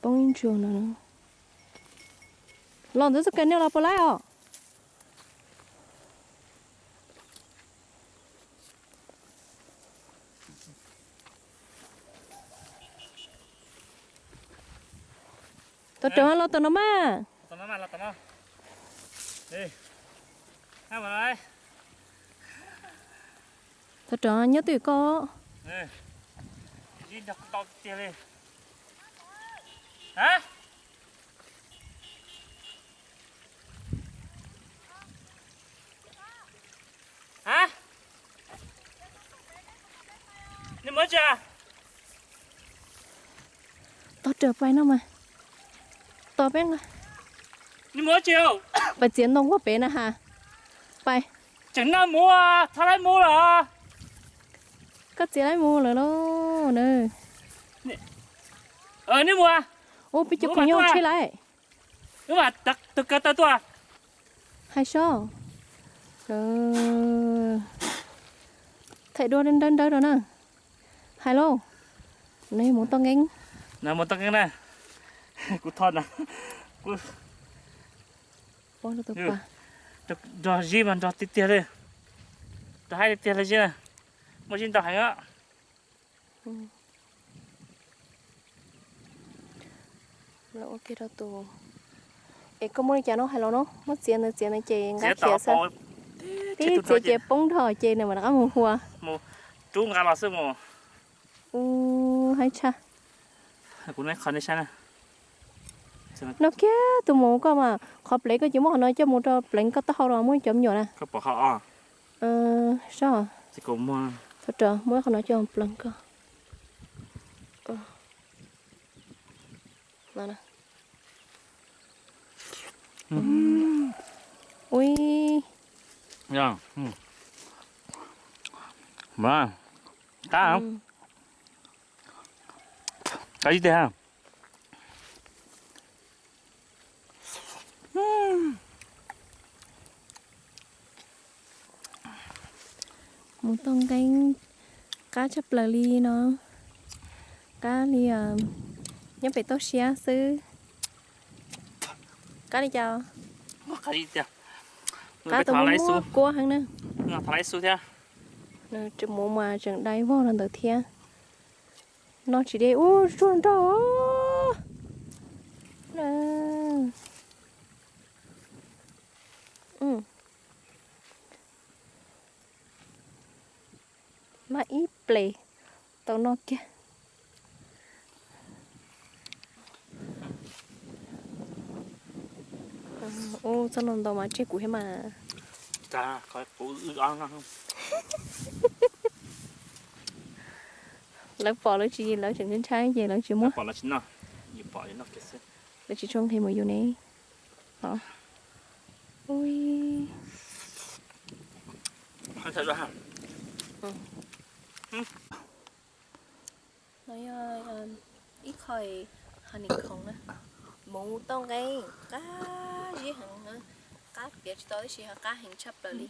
Poob ib ntsuag no. Los ntawd txoj kawg nej los puas laib os? Tau raws los tom no mas. Tau raws nyob twj ywm koj. Tos raws pais no mas. Tos peb nqa. Pais txiav ntoo ua pem na ha. Pais. Tseem noj mus, txhob laib mus los. Koj txiav laib mus lawm lauj na. Ub, peb cov khoom nyob tsheb lawm. Tus kaw tawm tuaj. Hais sob. Thaij duab nrawb nrawb rau na. Hais lauj. Nws mus toj nkeeb. Nws mus toj nkeeb na. Kuv tho na. Kuv nrog Zib mas nrog tiag tiag li. Nrog haib tiag tiag li Zib na. Muaj Zib ntau heev os. Ua kiag rau tus. Es koj muab li cas no hais los no, muab txiav ntawd txiav ntawd ces nqa khiav xwb. Tib txiav ces poob dhau ces nws mam rov qab mus hua. Rub nqa los xwb mus. Ub, haib tshaj. Kuv nqa qhov nej saib na. No kiag tus mus koj mas qhov pleev koj ces muab qhov no coj mus rau pleev koj taub hau los muab cov me nyuam na. Koj pom qhov os. Sab. Muab qhov no coj pleev koj. Ui. Qab, qab ib teg ha. Mus tau nqeeb qab tshaj plaws li no, qab li nyob pem toj siab xwb. Qab li cas? Qab tau muab kuab heev na. Mus mas tseem dai vog rau ntawd thiab. Noj tsis deb ub, tsuag nrog. Mas ib ples tau noj kiag. Ub, txhob noj ntau mas tseg kuv thiab mas. Lawv pom lawv tsis, lawv tseem ntshai ces lawv tsis muab. Lawv tsis tshua nqhis mus yus ne. No yog ib qho honeycomb na, mus tau nqeeb qab zib heev, qab piav tsis tau tab sis qab heev tshaj plaws li,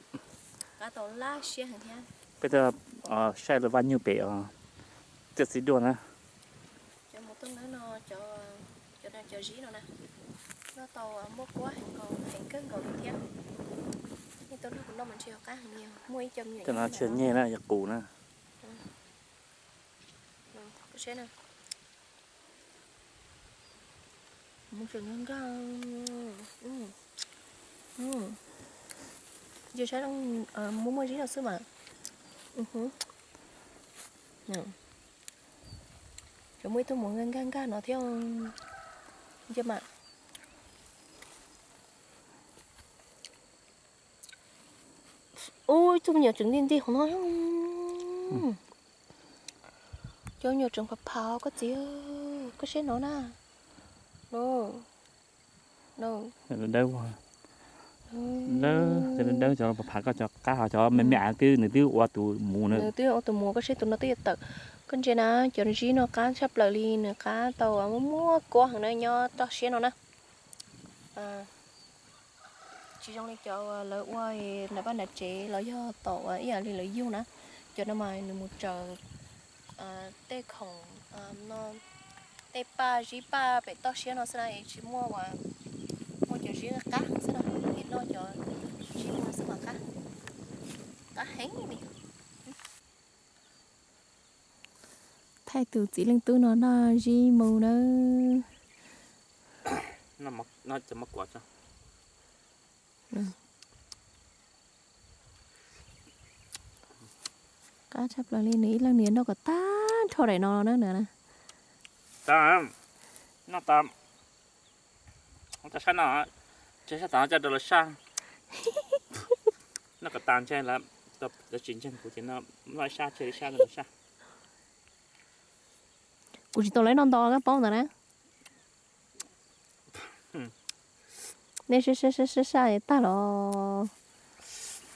qab tau laj siab heev thiab. Peb tuaj saib lawv vaj nyuj pem tiaj txiv duaj na. Cov mus tau nqeeb no, cov no cov zib no na, noj tau muaj kuab heev nkaus, heev kawg nkaus li thiab. Nej tau nrog kuv noj mas ntshe qab heev li, muaj ib co me nyuam no tsis nyeg na, yog qus na. Mus tseem nkag nkag. Ntshe saib muaj muaj zib no xwb mas. Tseem muaj ib tug mus nkag nkag nkag no thiab. Ntshe mas. Ub, ib tug me nyuam tseem nti nti hauv no. Cov me nyuam tseem phav phav koj txiv, koj saib no na. Dawb, dawb, dawb, cov phav phav koj cov qab hos cov me me twb nws twb ua tus mus na. Nws twb ua tus mus, koj saib tus no twb yuav tawm. Koj ntsia na, cov zib no qab tshaj plaws li, nws qab tau muaj muaj kuab heev na, nyob toj siab no na. Tsis zoo li cov uas lawv ua nram vaj nram tsev los yog tom uas ib yam li lawv yug na. Cov no mas nws mus raws tej khoom no, tej paj zib paj pem toj siab no xwb na, tsis muaj uas muaj cov zib qab heev xwb na, es noj cov zib no xwb mas qab, qab heev li. Thaij tus txiv leej tub no noj zib mus nawb. Qab tshaj plaws li, nws ib leeg nws noj kom tag nrho daim no na nws na. Noj tas, cov sab no, cov sab tas coj rau lawv saj. Noj kom tas ntshe lawv tsis ntseeg kuv ces noj sab tseg li sab rau lawv saj. Kuv tsis tau lawv noj nto koj paub ntawd na. Nej saj saj saj saj tag los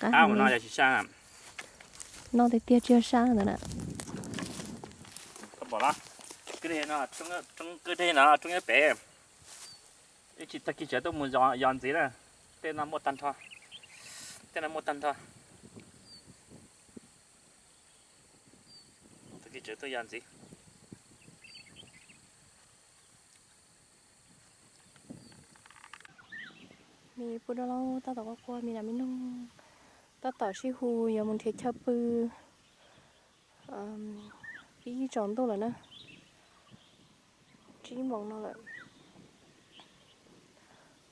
qab no yog tsis saj. Noj tiag tiag tsis yog saj ntawd na. Koj pom los, kwj deg no, roob kwj deg no roob nyob pem. Ib tsis tag kis tsev tuaj mus yos ntxiv na. Tej no muaj tag nrho. Tej no muaj tag nrho. Tag kis tsev tuaj yos ntxiv. Me pub dab laub tab tom quaj quaj, me nam me noog tab tom sib hu yuav mus nrhiav chaw pw. Pib tsaus ntuj lawm na, tsib moos no lawm.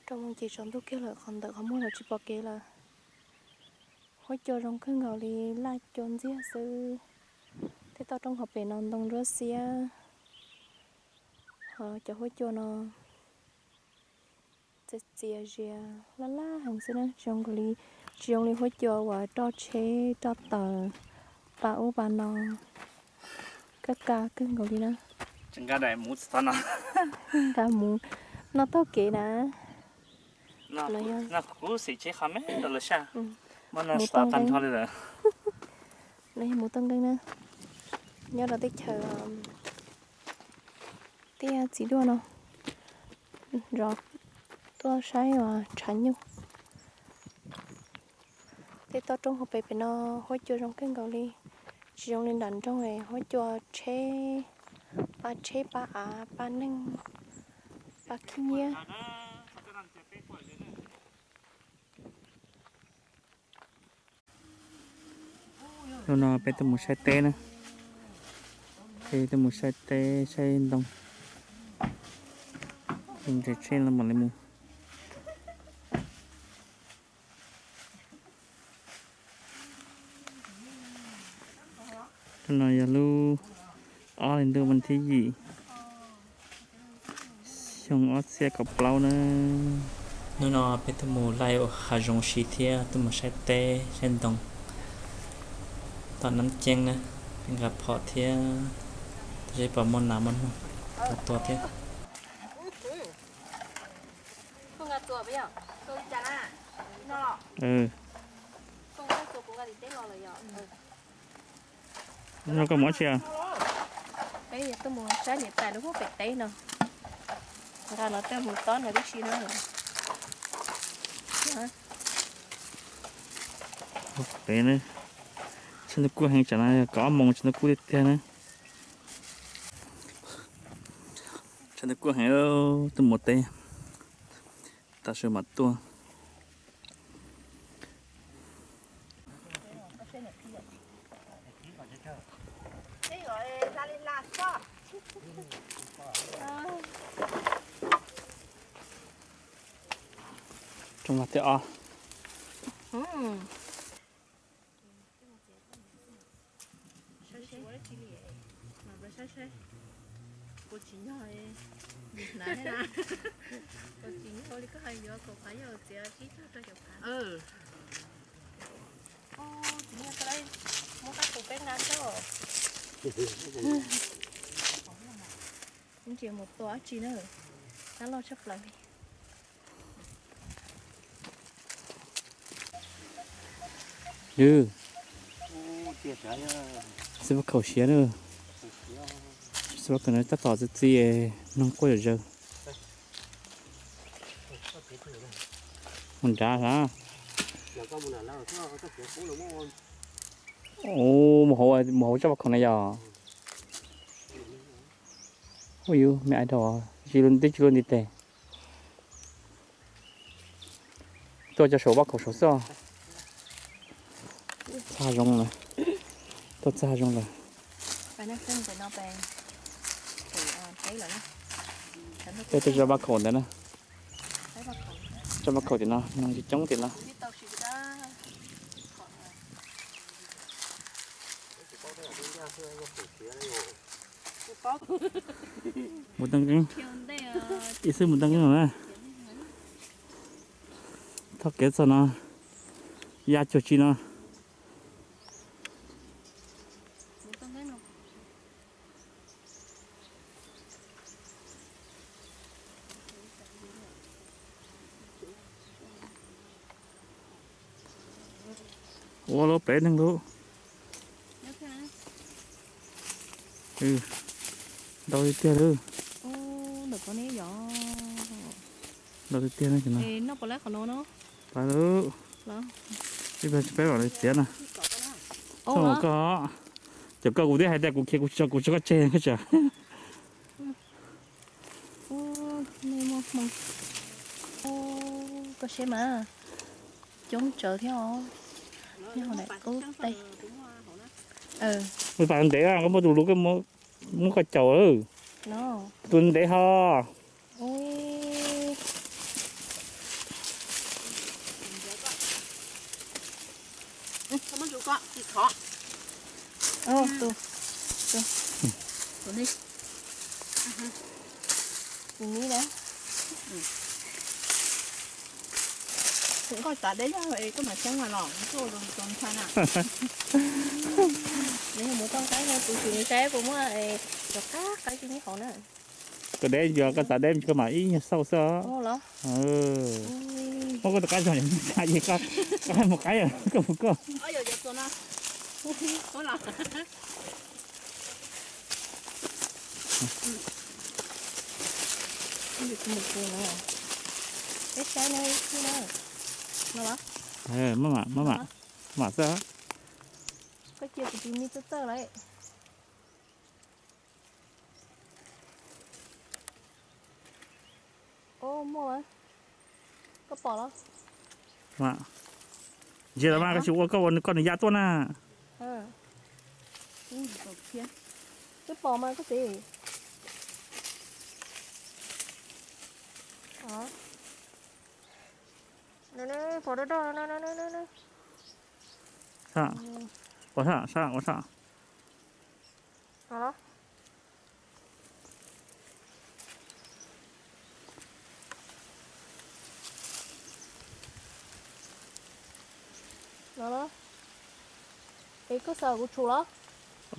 Rau moos ces tsaus ntuj kiag lawm, qhov ntawm qhov muag los tsis pom kev lawm. Huab cua zoo kawg nkaus li, laj cua ntxiag xwb. Tej toj roob hauv pem no ntoo nruab xiab, ho cov huab cua no txias txias zias laj laj heev xwb na, tsis zoo li, tsis zoo li huab cua uas roj tsheb roj taws, pa ub pa no, kaj kaj kawg nkaus li na. Nqa mus noj taug kev na. Mus tag nrho li lawm. No yog mus tag nqeeb na, nyob rau teb chaws tiaj txiv duaj no, zov tuaj saib uas tshav nyuj. Toj roob hauv pes pem no huab cua zoo kawg nkaus li, tsis zoo li nram nroog, huab cua tsheb, pab tsheb, pab av, pab neeg, pab khib nyiab. Hnub no peb tuaj mus saib teb na, peb tuaj mus saib teb saib ntoo, nres tsheb los mam li mus. Hnub no yog lub ob hli ntuj vas thib yim, xyoo ob txhiab kaum plaub na. Hnub no peb tuaj mus laij hav zoov si thiab tuaj mus saib teb saib ntoo tom Nab Ceeb na, peb nqa phom thiab, tab sis pom muaj nas muaj noog tua thiab. No koj mus tsi? Peb tuaj mus saib niam tais lub hub pem teb no, nqa no tuaj mus tob nws tib si na. Peb, tshav ntuj kub heev, tsam no yog kaum ob moos tshav ntuj kub tiag tiag na. Tshav ntuj kub heev, tuaj mus teb, tav su mam tuaj. Rooj vag thib ob. Ntsia mus tua dab tsi na, dab loj tshaj plaws li. Xwb pab khaum siav na, xwb pab khaum no tab tom txi txiv, noog quaj zom zaws. Mus nrad hab. Mus hauv, mus hauv tsob pab khaum na yog. Hu yus me ais dog, twb tsis luaj ntiv tes. Tuaj cov saum pab khaum saum xwb. Txag zoo lawm, tuaj txag zoo lawm. Peb tuaj tsob pab khaum ntawd na, tsob pab khaum tim no, noog coob tim no. Mus tau nkeeb, ib xwb mus tau nkeeb no na. Thoj kev txog no, ya cuag tsi no. Ua lub peb neeg lub. Ntau tiag tiag lawm. Ntau tiag tiag no. Pab lub, peb mam li txiav na. Txhob ua koj, cov koj kuv twb hais tias kuv khiav kuv tsis tso kuv tso koj tseg koj tsa. Koj seb mas, coob tsawv thiab os. Nyob hauv daim qub teb. Mus pas ntev, koj muab tus lus koj muab koj caum lawm. Tus ntev ho. Koj txav deb yog koj mam xyoob mas los tuaj zoo ntshai na. Nws yog mus toj qaib no, kuv tsis mus saib puas muaj cov qab qaib tsis nyob hauv na. Koj deb yog koj txav deb koj mam ib nyuag xauj xwb. Muab koj tus qaib zog, koj mus qaib, koj mus koj. Maj mam, maj mam. Mam xwb. Koj cia kuv tus me txawj txawj lawm. Muaj, koj pom los? Ntsia los mas, koj tsis ua koj ua koj nws ya tuaj na. Twb pom mas koj txiv. Pom doj doj. Ua saj, ua saj. Es koj xav kuv tshum los?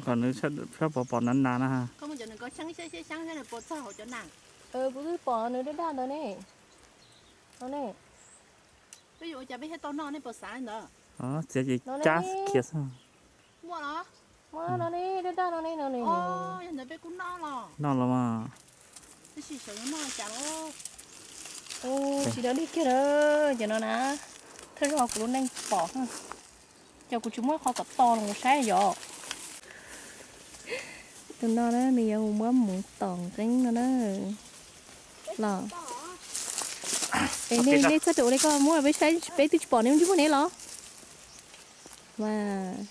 Kom nws sab pom pom nav nav na. Koj muab cov nws koj xyeeb xyeeb xyeeb xyeeb nws puas txog hauv cov nas. Kuv twb pom nws daj daj ntawd ne. No ne. Peb yuav ua cas peb thiaj tau noj, nej puas xav li ntawd? Txiav ces cab khiav xwb. Muaj los? Muaj no ne, daj daj no ne, no ne. Yog ntawd peb kuj noj los. Noj los mas. Tab sis sawv noj cas los. Tsis dog dig kiag na, cov no na. Thawj zaug kuv lub neej pom. Ces kuv tsis muaj qhov kom tos los mus saib yom. Tus no na nws yuav mus muab mus tom nqeeb no na. Los. Es nej txhob rau ua li koj muab peb saib, peb twb tsis pom nws ntsej muag ne los. Mas.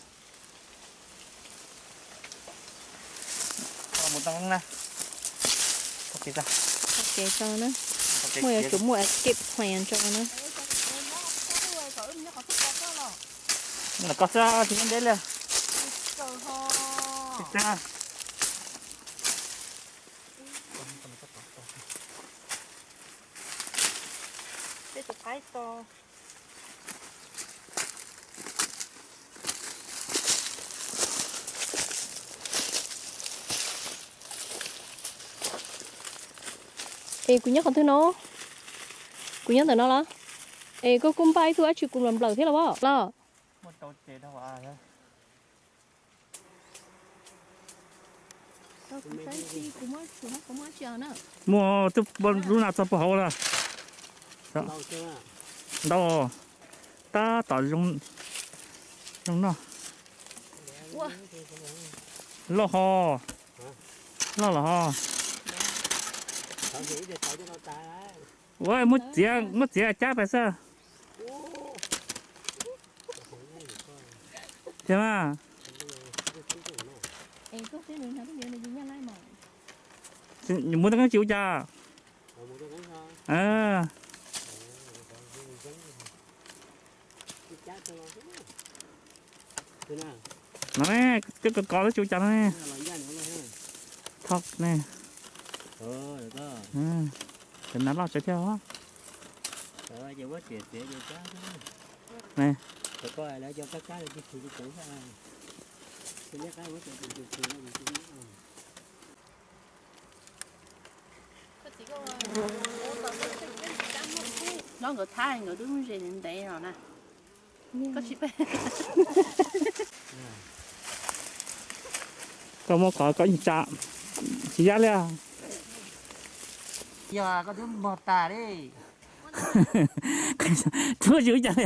Mus tau na. Txhob kev tso na. Muaj yuav tsum muaj escape plan tso na. Koj xwb tsis muaj deb li. Peb tus qaib to. Es kuv nyob qhov twg no? Kuv nyob ntawm no los? Es koj kuj npaj ib tug dab tsi kuv nplawm nplawm thiab los los? Muaj twb lub nas txog puag hauv lawm. Ntau, tab tom zoo noj. Loj ho, loj los ho. Ua muab txiav, muab txiav cab pais xwb. Tiag mas. Mus tau keeb tsis ua cas. No ne, koj kov kov tsis ua cas no ne. Thov ne. Cov nas loj tsawv thiab os. Nyob nkawd thab nkawd twb ze ntev los na. Koj tsis pe. Koj muab kov koj yeej tsa tsis yab li. Yog koj twb mog tas li. Tsuav tsis ua cas li.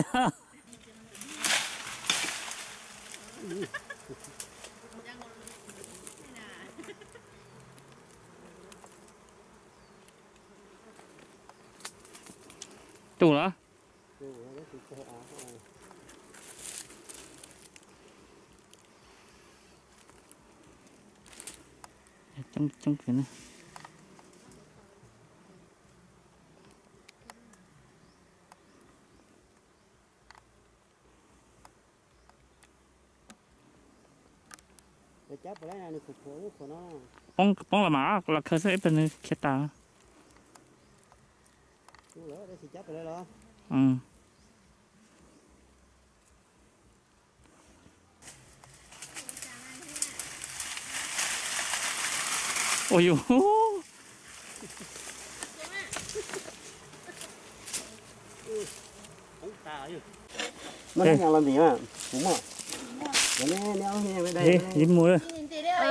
Tus los? Coob coob kawg na. Poob, poob los mas los khaws xwb ib pliag nws khiav tas. Ua yus. Mus,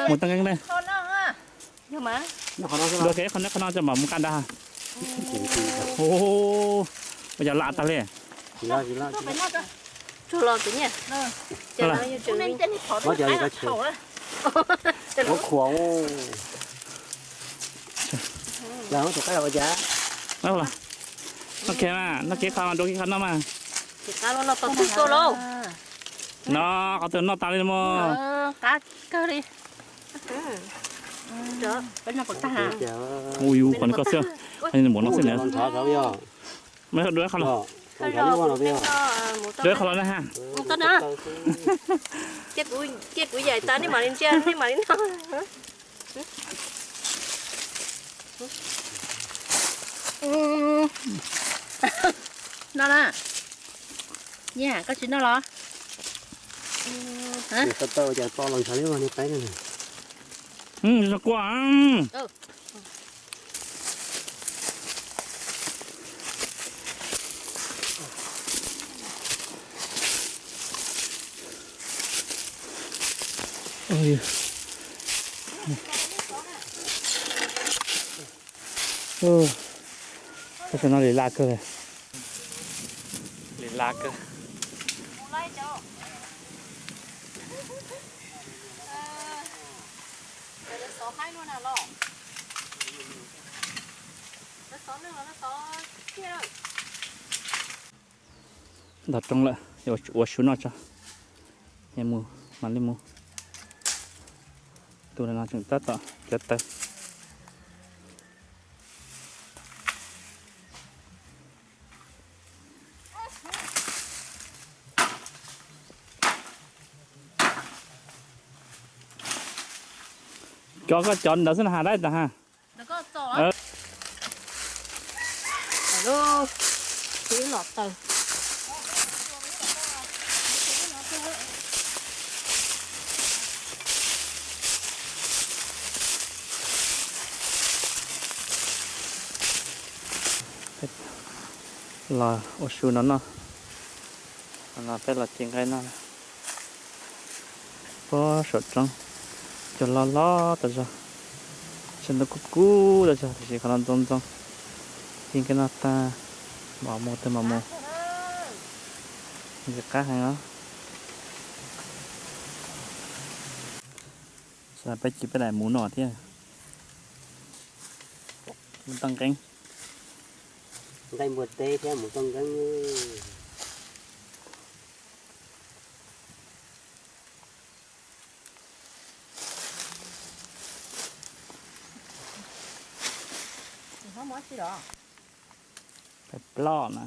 mus tau nkeeb na. Dua kiag qhov no, qhov no tso mam mus nqa ntag. Ua yog lam tag li. Tuag los tus nyiaj. Ces no yog tseem li. Muab cov li ko tsum. Muab khuam. Los tus qab los ua cas? Noj kev mas, noj kev qhov mas, rau kev qhov noj mas. Ces qab los noj tau twg koj lauj. No, qhov twg noj tas li mas. Qab kawg li. Ui yus, qhov no koj xwb, qhov no muab no xwb na. Dua qhov los, dua qhov los na ha. Cia kuv yaim tas nej mam li ntsia, nej mam li noj. Noj na. Nyiaj, koj tsis noj los? Tau tau cas to los ntshav li ua niag peb na. Zoo kua. Tab sis no li laj kawg li. Li laj kawg. Ntog rooj lawm, ua su noj tso, mam li mus. Tus no tseem tab tom cov taw. Cov koj cov ntawd xwb na ha, dab tas ha. Los ua su no noj, no peb los ci nqaij noj. Pob saum roob, cua loj loj tas zog, sab ntoo kub kub tas zog tiam sis qhov no ntxoov ntxoo. Ci nqaij noj tag, mos mus twg mos mus, ntxim qab heev os. Peb ci peb daim mus noj thiab. Mus toj nqeeb. Nqaij npua teb thiab mus toj nqeeb. Peb ploj na.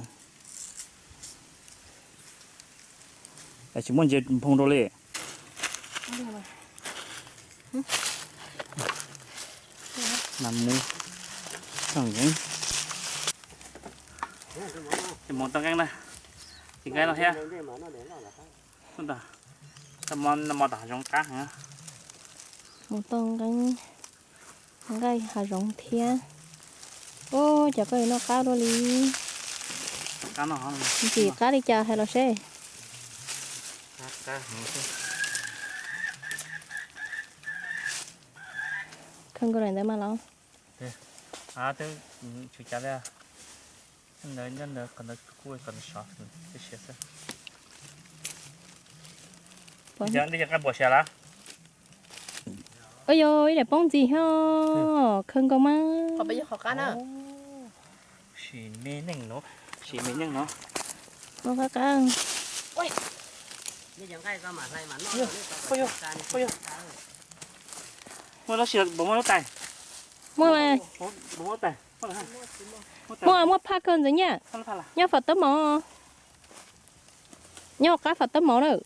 Es tsis muaj ntses nphoo rau li. Mas mus toj nqeeb. Mus toj nqeeb na. Ci nqaij no thiab. Ntag, mos tom hav zoov qab heev. Mus toj nqeeb, nqaij hav zoov thiab. Ub, cas koj yuav noj qab dua li. Ntxim qab li cas hais los seb. Khaws nkaus daim ntawd mas los. Twb tsis cas li. Ntawd nyob ntawd, qhov ntawd kuj qhov ntawd sov, twb siav xwb. Ntawd yog nqaij npua siav lawm. Ua yog ib daim poob ntxiv ho, khaws nkaus mas. Sim me neej no, sim me neej no. Qab qab. Muaj dab tsi puas muaj lub tais? Muaj mas. Muaj, muaj phaj kawg ntxeev nyiaj. Nyob fam tawb mov. Nyob qab fam tawb mov lawm.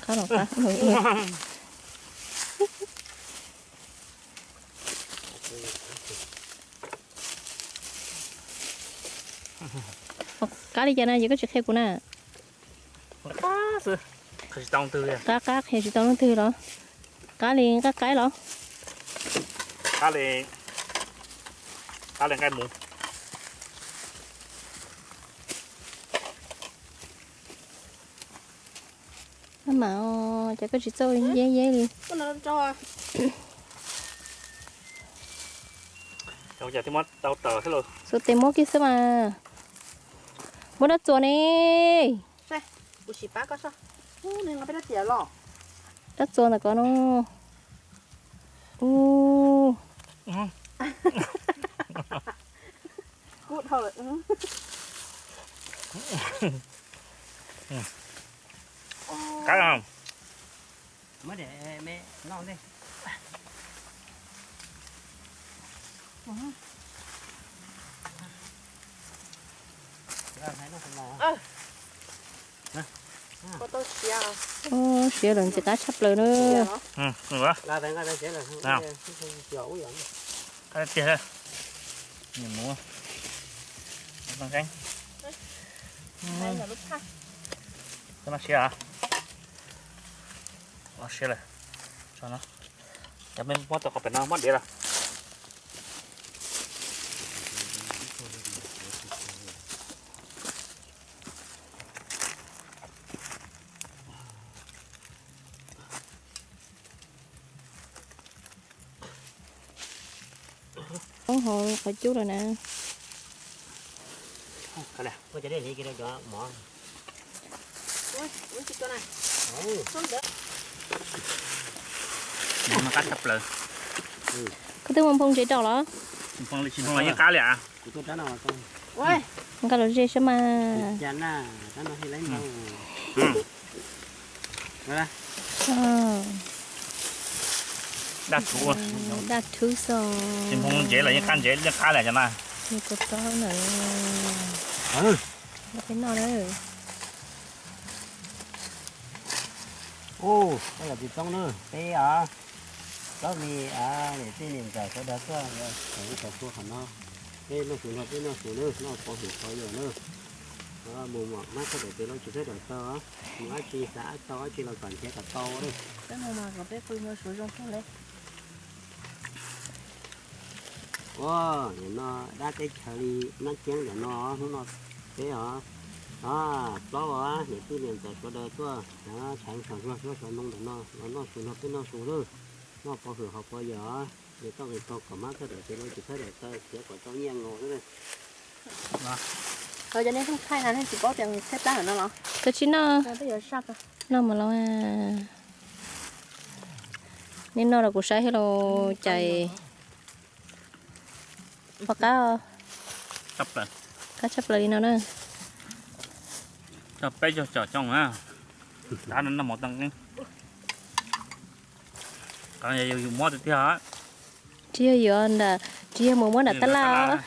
Qab los qab. Qab li cas na, yog koj tsis qhia kuv na. Qab qab qhia tsis tau leej twg los? Qab li nqaij qaib los? Qab li nqaij mus. Maj mam os, cas koj tsis txawj yeb yeb li. Xuas tes muab kiag xwb mas. Muab dab txuas ne. Dab txuas ntawm ko no. Ub. Qab. Ub, siav lawm ntxim qab tshaj plaws na. Qab tiag. Nws mus. Koj no siav. Siav lawm. Tso no. Cov peb muab tau qhov pem no muab diav los. Hauv qhov cub lawm na. Qab tshaj plaws. Koj twb mus nphoo ntses rau los? Nphoo li tsis nphoo los yeej qab li as. Nqa los ze saib mas. Daj thuv, daj thuv xo. Tsis nphoo ntses los yeej qab ntses yeej qab li cov na. Nws kua txob na. Peb noj na. Ub, koj yog txiv toob na, peb os, tsob me niam tij niam ntxawm sawv daws tuaj, txhua qhov no, peb noj su nrog peb noj su nawb, noj pov hwm pov yawm nawb. Mus mom mab thaj dawm tes lub tsis thaj dawm taw, mus dab tsi xav tau dab tsi los kom nrhiav kom tau nawb. Ua, nim no dab teb chaws li nab ceeb ntawm no, hnub no peb os, plaub os, niam tij niam ntxawm sawv daws tuaj tshawv saum zog suab saum ntoo ntawm no los noj su nrog peb noj su nawb, noj pov hwm haus pov yawm os, nqis toj nqis tog kom mab thaj dawm tes lub tsis thaj dawm taw, nrhiav kom tau nyiaj nkaus nawb. Cov nej thaij na, nej tsis paub tias tshaib plab no los? Koj tsis noj, noj mus los. Nej noj los kuv saib thiab los cais. Pom qab, qab tshaj plaws li no na. Coj peb caug com coob na, tab no noj mov tau qeeb. Yus muab tiag tiag. Tsis yog yuav nram, tsis yog mus muab nram tab laj.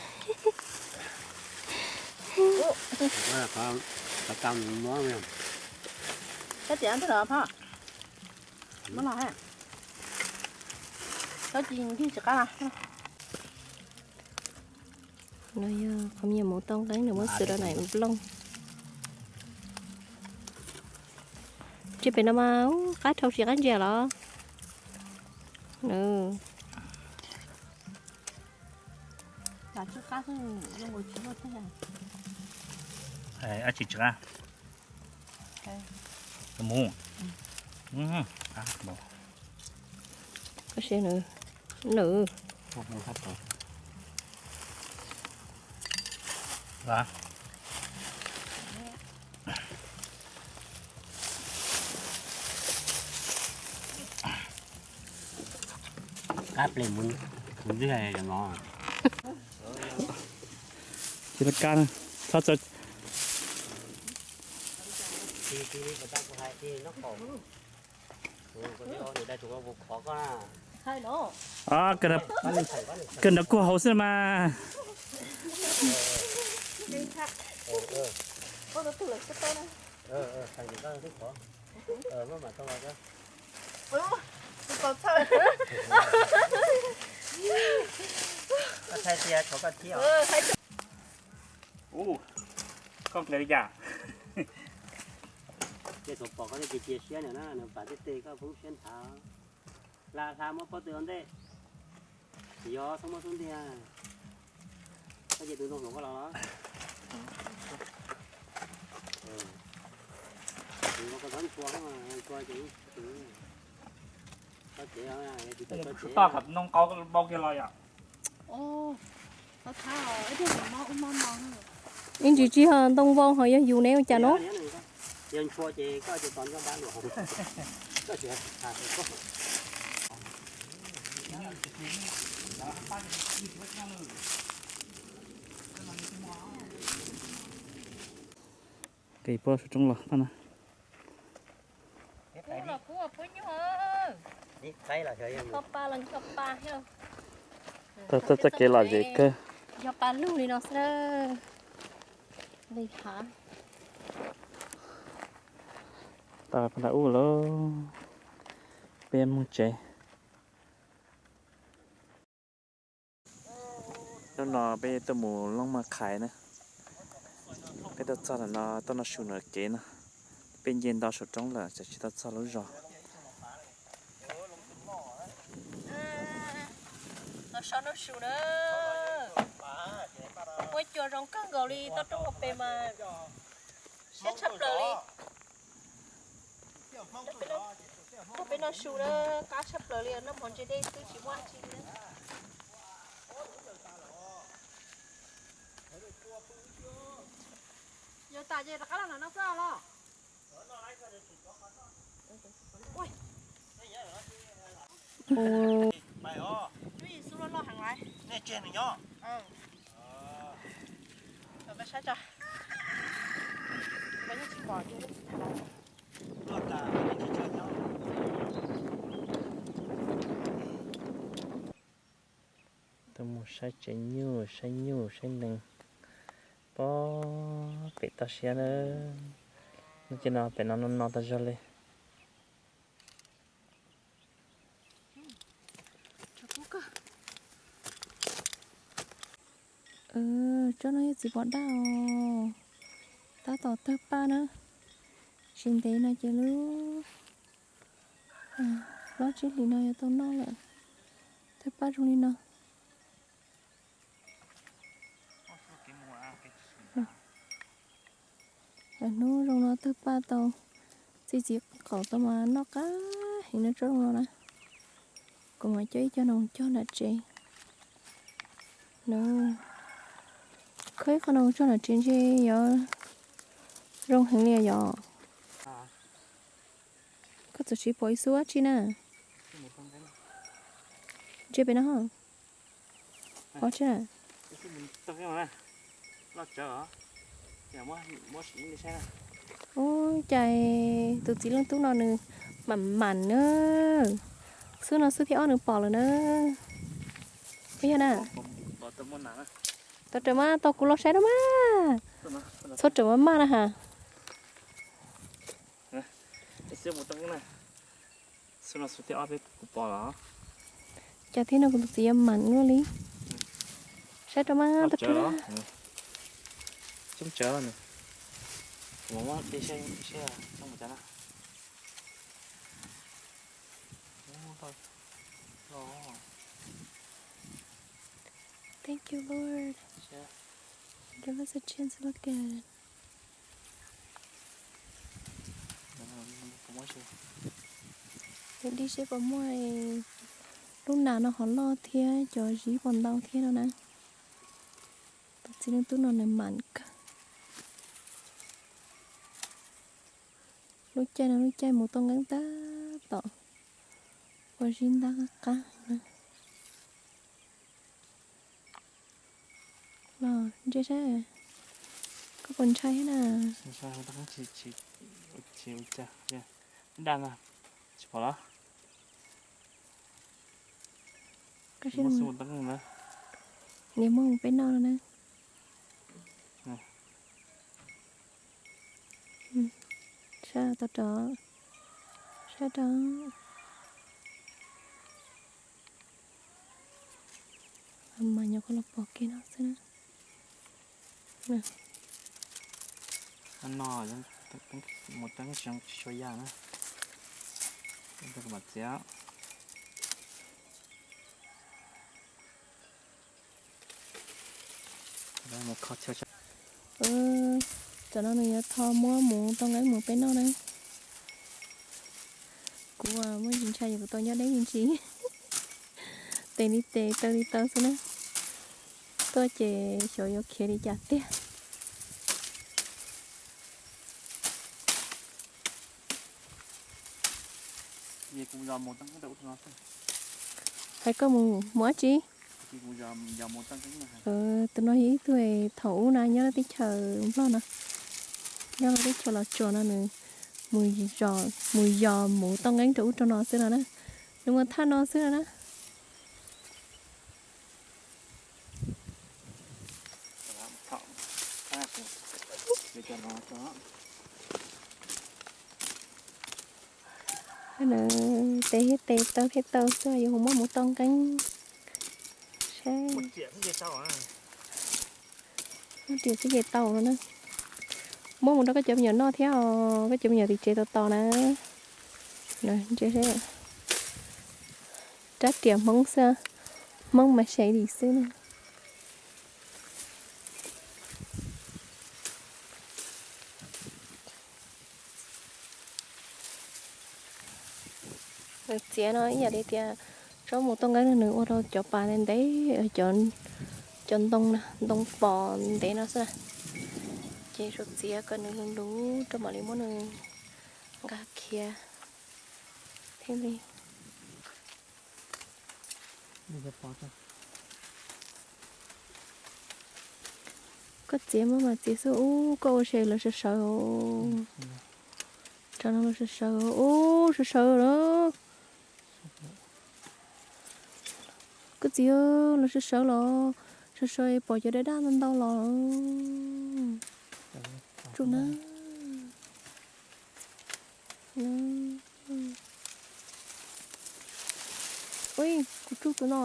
Kab tias ntej los phom, muab los, kab tsis qab. No yog qhov me nyuam mus tau nqeeb nws muab xwb rau nais nplooj. Tsis pem no mas qab dhau tsis qab ntsia los. Ab tsis tsis qab. Mus. Koj sia nws, nws. Qab ple mus ntxig no. Tsis la kab, txhob txawm. Kawg nrov kuj hauv xwb mas. Ub, koj nqes li cas? Ces thaum pom koj thiaj cia siab nws na, nws pam tej tes koj poob siab nthav. Hla hla muab pob tw ua ntej. Yog txhob muab xub ntiag. Koj cia tus ntoo hluas koj los los. Toj qhov noog qau npau kiag los yom. Ib ntsis tsis ho ntoo vau ho yog yus ne ua cas no. Kev pab saum roob los tag na. Txoj kev lom zem kawg. Yog pa lug li no xwb. Li hav. Tau pab nram ub lawm, peb mus tsev. Hnub no peb tuaj mus loob maj qhais na. Peb tuaj txog ntawm no, tuaj noj su ntawm kev no. Peb nce ntau saum roob lawm, tseem tsis tau txog lub zos. Los so noj su na. Muaj cua zoo kawg nkaus li, toj roob hauv pes mas siab tshaj plaws li. Peb noj su na, qab tshaj plaws li, noj mov ntse dej xwb tsis muaj dab tsi li. Yog tas ces rov qab los nram no xwb los? Ub, lub yim xub loj loj heev lawm. Saib tso, yeej tsis pom li. Tuaj mus saib tsev nyuj, saib nyuj, saib nees. Pob, pem toj siab na. Hnub no pem no no no tas zog li. Tsob no yog txiv pos daj os. Tab tom tawg paj na. Tsis ntev no ces lub plaub tsib hlis no yuav tau noj lawm. Tawg paj zoo li no. Lawv hnub zoo no tawg paj tau, txi txiv qaum tau mas noj qab heev no tsob zoo no na. Kuv mam coj ib co no cog nram tsev. Khawb ib qho no cog nram tsev ntshe yuav zoo heev li yom. Koj txawm siv pom ib xub dab tsi na. Ntsia pem no. Ub, cas tus txiv leej tub no nws mam mam na. Xwb no xwb thiab ob nws pom lawm na. Puas yog na? Tau raws mas tau kuv los saib rau mas. Txhob raws mas maj na has. Cas thiab no kuv tus txiv yuav mam luaj li. Saib rau mas tau raws. Thank you, Lord. Give us a chance to look at it. Dib seb puas muaj lub nas no ho loj thiab cov zib puas ntau thiab no na. Tus txiv leej tub no nws mam kawg. Lub caij no lub caij mus tau nqeeb tab tom ua zib ntab qab qab na. Los ntsia saib, koj puas ntshai thiab na? Daj na, tsis pom los? Niam muab mus peb noj no na. Sab tau rov, sab rau. Mas nyuam qhuav los pom kev no xwb na. No, mus teeb tsis zoo tsis tshua yaj na. Mam txiav. Tam no nws yuav tho muab mus tau nqeeb mus peb noj na. Kuv muaj ntsis ntshai yog kuv tau nyob deb me ntsis. Tes li tes taw li taw xwb na. Tuaj ces xyov yuav khiav li cas tiag. Hais koj mus mus dab tsi? Tus no yog ib tug thaum ub na nyob lub teb chaws Nplog no, nyob lub teb chaws Los Tsuas no nws mus yos mus tau nqeeb rau ub rau no xwb no na. Nws mus thaj no xwb no na. Tes thiab tes taw thiab taw xwb yuav mus muab mus tau nqeeb. Muab riam xwb ces tau no na. Muab mus rau koj cov me nyuam noj thiab os, koj cov me nyuam tim tsev tos tos na. Rab riam Hmoob xwb, Hmoob mas shady xwb na. Nws txiav no ib yam li tias tsob mus toj nqeeb no nws ua rau cov pas ntev ntev, cov ntoo na, ntoo pos ntev no xwb na. Ces tsuas txiav kom nws luv luv rau mam li muab nws nqa khiav thiab li. Koj txiav mas mas txiav xwb ub, koj ua se lawv sawv sawv. Tsam no lawv sawv sawv ub, sawv sawv lawm. Koj txiav lawv sawv sawv los, sawv sawv pom cov daj daj ntau ntau los. Tsuj na. Ui, kuv tsuj tus no.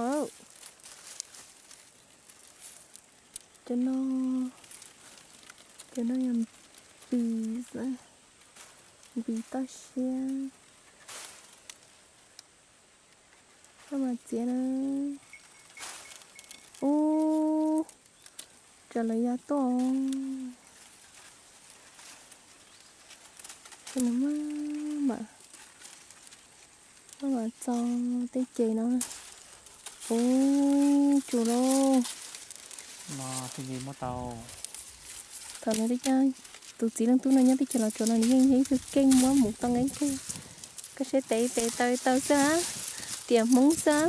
Cov no, cov no yog npis xwb, npis toj siab. Koj mas txiav na. Ub, tsam lawv ya tuaj. Nws maj mam, maj mam txo tej ces no. Ub, tsuj lauj. Thaum no twb coj tus txiv leej tub no nyob teb chaws Los Tsuas no nws yeej yog ib tug keej muab mus toj nqeeb kawg. Koj saib tes tes taw taw xwb, riam Hmoob xwb.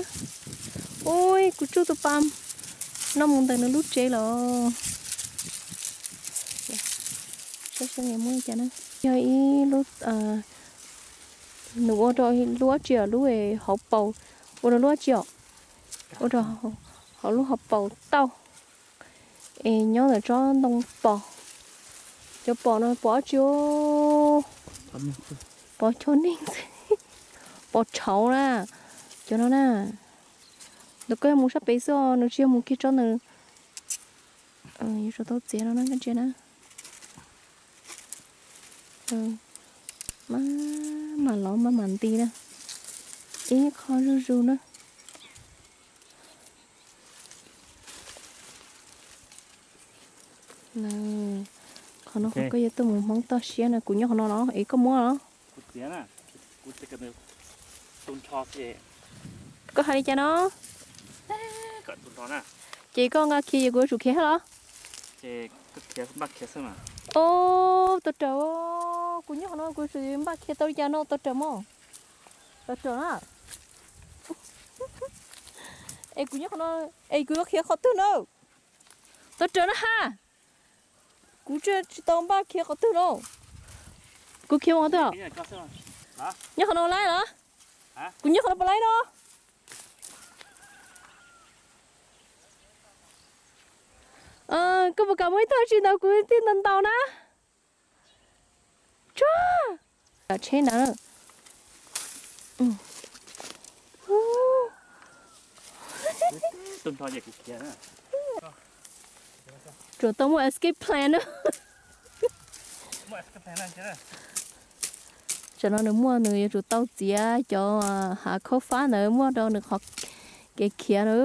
Ui, kuv tsuj tus pas no mus ntawm nws lub tsev los. Saib seb nws muaj li cas na. Yog ib lub, nws ua rau lub dab tsi os, lub hauv paus, ua rau lub dab tsi os, ua rau hauv lub hauv paus tauj. Es nyob ntawm tsob ntoo pos, cov pos no pos dab tsi os? Pos choj neeg, pos tshauv na, cov no na. Ntawm koj yog mus sab pem xwb os, nws tsis yog mus kiag tsob ntawd. Yuav tsum tau txiav no na koj ntsia na. Maj mam lov maj mam nti na, ib qho zuj zus na. Qhov no qhov koj yuav tuaj mus Hmoob toj siab na, kuv nyob qhov no los es koj muab los? Koj hais li cas no? Ces koj nqa khiav ces kuv yuav tsum khiav thiab los? Ub, tau raws, kuv nyob qhov no kuv yuav tsum npaj khiav tau li cas no tau raws mog. Tau raws na. Es kuv nyob qhov no, es kuv yuav khiav qhov twg na? Tau raws na ha. Kuv tsis, tsis tau npaj khiav qhov twg no. Kuv khiav mus qhov twg? Nyob qhov no laib los? Kuv nyob qhov no puas laib no? Koj puas kam muaj ib tug tsis ntawd kuv thiaj ntau ntau na? Tsuag, tsheb ntawd. Tsuas tau muaj escape plan na. Tsam no nws muaj, nws yuav tsum tau txiav cov hav khaub fab ntawd muaj rau nws qhov kev khiav na.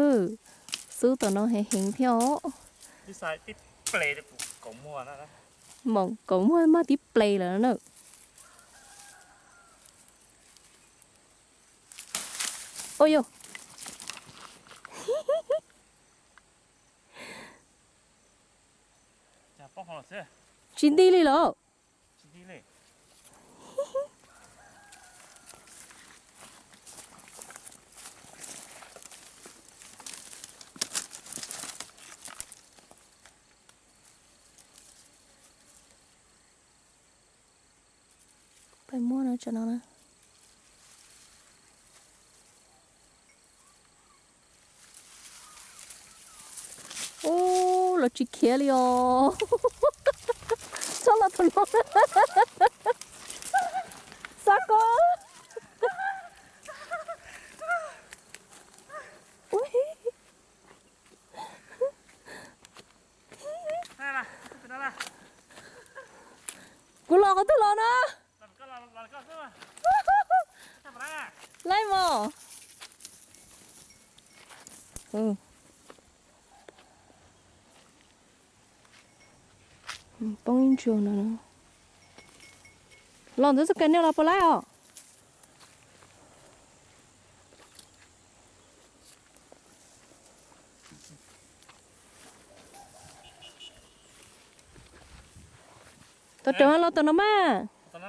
Xub tom no heev heev thiab os. Maum kaum muag maj tib ples lawm na. Ua yog, tsis nti li los. Peb muab no tso no na. Ub, los tsis khiav li os. Txhob los tau no. Xav ko. Kuv los qhov twg los no? Laij mos. Poob ib ntsuag no. Los ntawd txoj kev no los puas laij os? Tau rov los tom no mas. Tau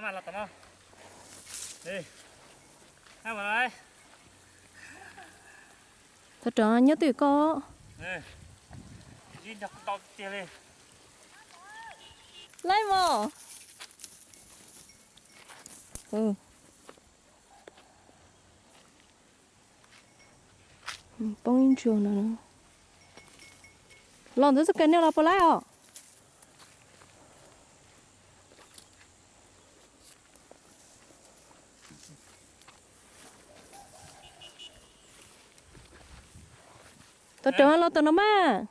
rov nyob twj ywm koj. Laij mos. Poob ib ntsuag no. Los ntawd txoj kev no los puas laij os? Tau rov los tom no mas.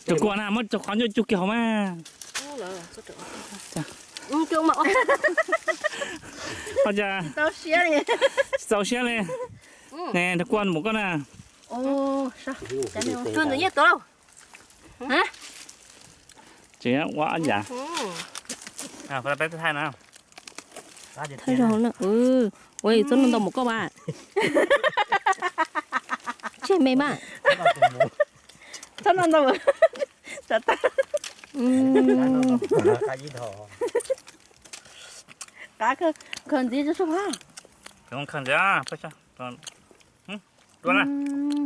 Rau kuv na, muab rau qhov ncauj cug kiag hauv mas. Tsis txaus siab li. Ne, rau kuv mus koj na. Tsis ua yam. Thaij zoo na. Ua txhob noj ntau mus koj mas. Tseg me mas. Txhob noj ntau. Qab kawg ntxiv.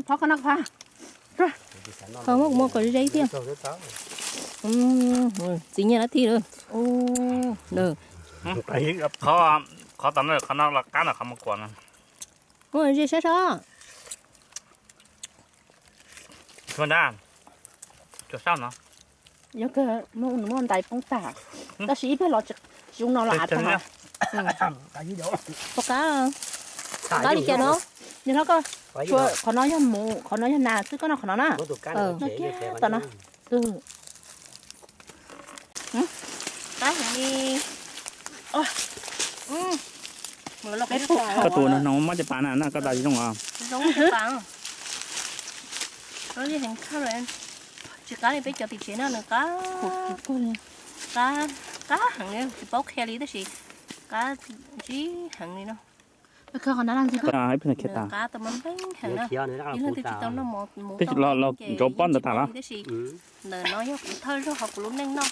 Thov koj noj qhov. Qhov muab kuv muab kom ze ze ib tiag. Txiv nyiaj dab tsi lawm. Qhov tom no, qhov no los qab no, qhov muab kuam no. Muab ze sab sab. Tsuag nrab, tsuag sab no. Yog kawg, muab ntais poob tag. Tab sis ib pliag los tsis zoo no los av tag. Pom qab, qab li cas no? Qhov no yog mus, qhov no yog nas xwb, koj noj qhov no na. Tom no. Qab heev li. Koj tus no mob caj pas na, koj tas zoo os. Zoo caj pas. Tsis qab li peb cov tim tsev na, nws qab, qab, qab heev li, tsis paub qhia li tab sis qab ntsib heev li no. Qab tau mas npeeb heev na. Ib leeg twg tsis tau noj mov mus tau los ntsaum pob ntawd tas los. Tab sis ntawm no yog kuv thawj zaug hauv kuv lub neej noj.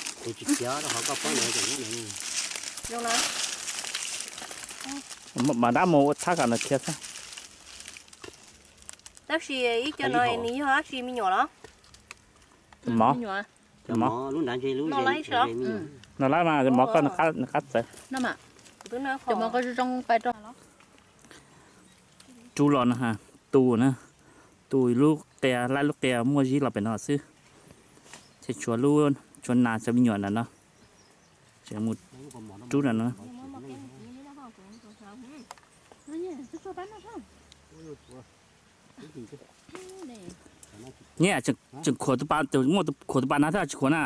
Mas dab mus ua thab kom nws khiav xwb. Tab sis ib co no nws yog dab tsi, me nyuam los? Mov. Mov. Noj lawm mas mov koj nws qab txawv. Rub los no, tu na, tu lub qia, laib lub qia muaj zib los pem no xwb. Ces tshuav lub, tshuav nas cov me nyuam ntawm no. Ces mus rub ntawm no. Nyiaj, tseem khuam tus pas, muaj khuam tus pas na thiab tsis khuam na?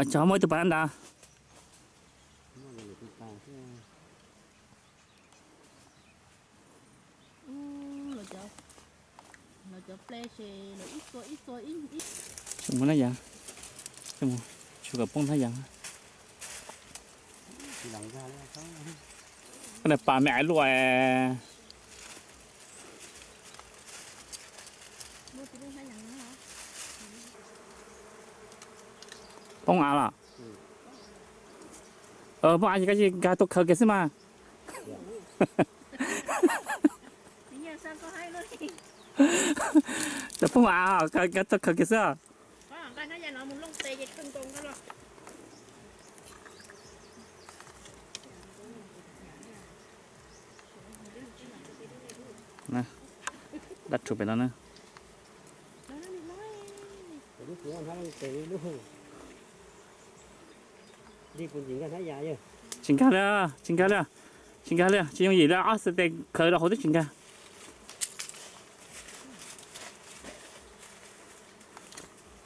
Tsis muaj ib tug pas na nrad. Tsis mus na yog. Tsis mus. Tsum kom poob hnab yas. Koj niag pas me ais luaj. Poob av los? Poob av ces koj nkag tuaj khaws kiag xwb mas. Cov poob av nkag tuaj khaws kiag xwb. Dab tshuv pem no na. Tsis nkag li, tsis nkag li, tsis nkag li, tsis yooj yim li, ob xib tes khaws rau hauv twb tsis nkag.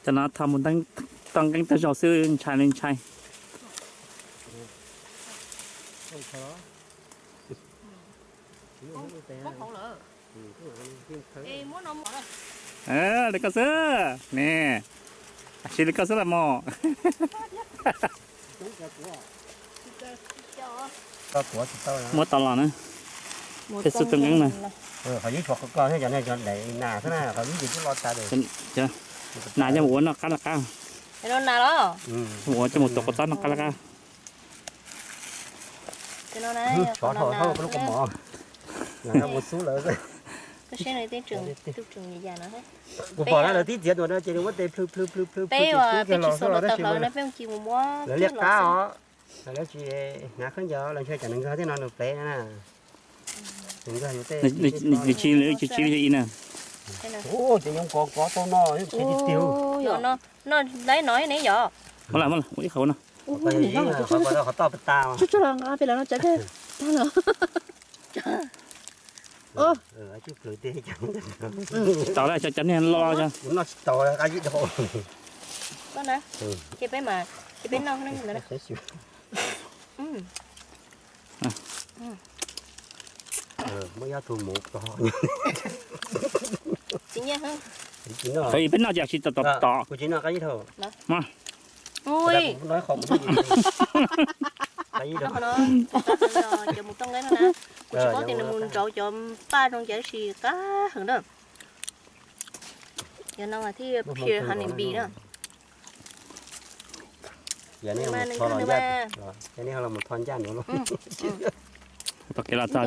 Cov no tho mus toj nqeeb toj zaug xwb ntshai li ntshai. Li koj xwb ne, siv li koj xwb los mog. Muab tau los na, tej xub toj nqeeb na. Nas coj mus ua noj qab laj qab. Ua coj mus tuav kua txob noj qab laj qab. Kuv pom lawv tib txiav tus no ces nws muab tes plhw plhw plhw plhw plhw tib kiag los xwb los tab sis lawv liab qab os. Lawv tsis hnav khaub ncaws, lawv ntshe cov nws nkag tej no nws plev na. Nws nkag yus tej, nws tsis, nws tsis li i na. Ua ces nyob kov kov tau no, yeej qhia tiag tiag. Noj laib no ne yom. Muab lawm, muab lawm, ua ib qho no. Qhov toj pas tas. Tsuag tsuag los nqa pem lawv no tsav tag lawm. Tau lawm, cov niag loj cov. Noj tsis tau, qab zib dhau. Ces peb mas, ces peb noj ntawd na. Txiv Nyiaj, qhov peb noj ces tsis tom tom tom. Kuv tsis noj qab zib dhau. Ui, qab zib dhau. Cov mus toj nqeeb no na, kuv tsis paub tias nws mus nrauv cov paj zoo cas tab sis qab heev na. Cov no mas thiaj pure honey bee na. Tau kev los txog.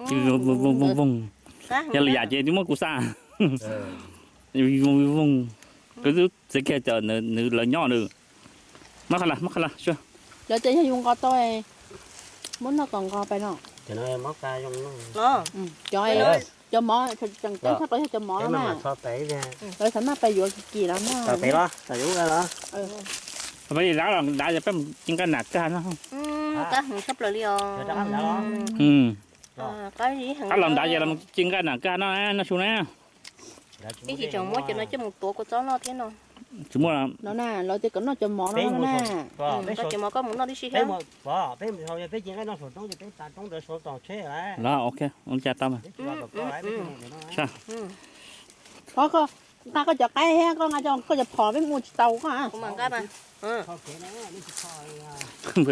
Voog voog voog. Yog lwm yam ces twb muab kuv xa. Voog voog. Kuv twb txiav kiag cov nws lawv nyob nws. Muab qha las, muab qha las. Lawv tias yog yus nqos tau, muab noj kom nqos pais no. Cov mov, tseem ceeb tshaj plaws yog cov mov no na. Lawv xav noj pais yuav kim kim los noj. Peb dav los dav yog peb mus ci nqaij nas kaj no. Qab heev tshaj plaws li os. Qab los dav ces los ci nqaij nas kaj no, noj su na. Ib tsis tseem muab cov no coj mus tuav kua txob noj thiab no. Tsis muaj no na, lawv tias kom noj cov mov no na. Koj cov mov koj mus noj tib si thiab. Peb mus, peb mus, peb ci nqaij noj saum roob ces peb tav roob ntawd saud tom tsheb lawm. Los ok, ua cas tau mas. Thov koj nqa koj cov qaib thiab koj nqa koj cov phom peb mus tsis tau koj.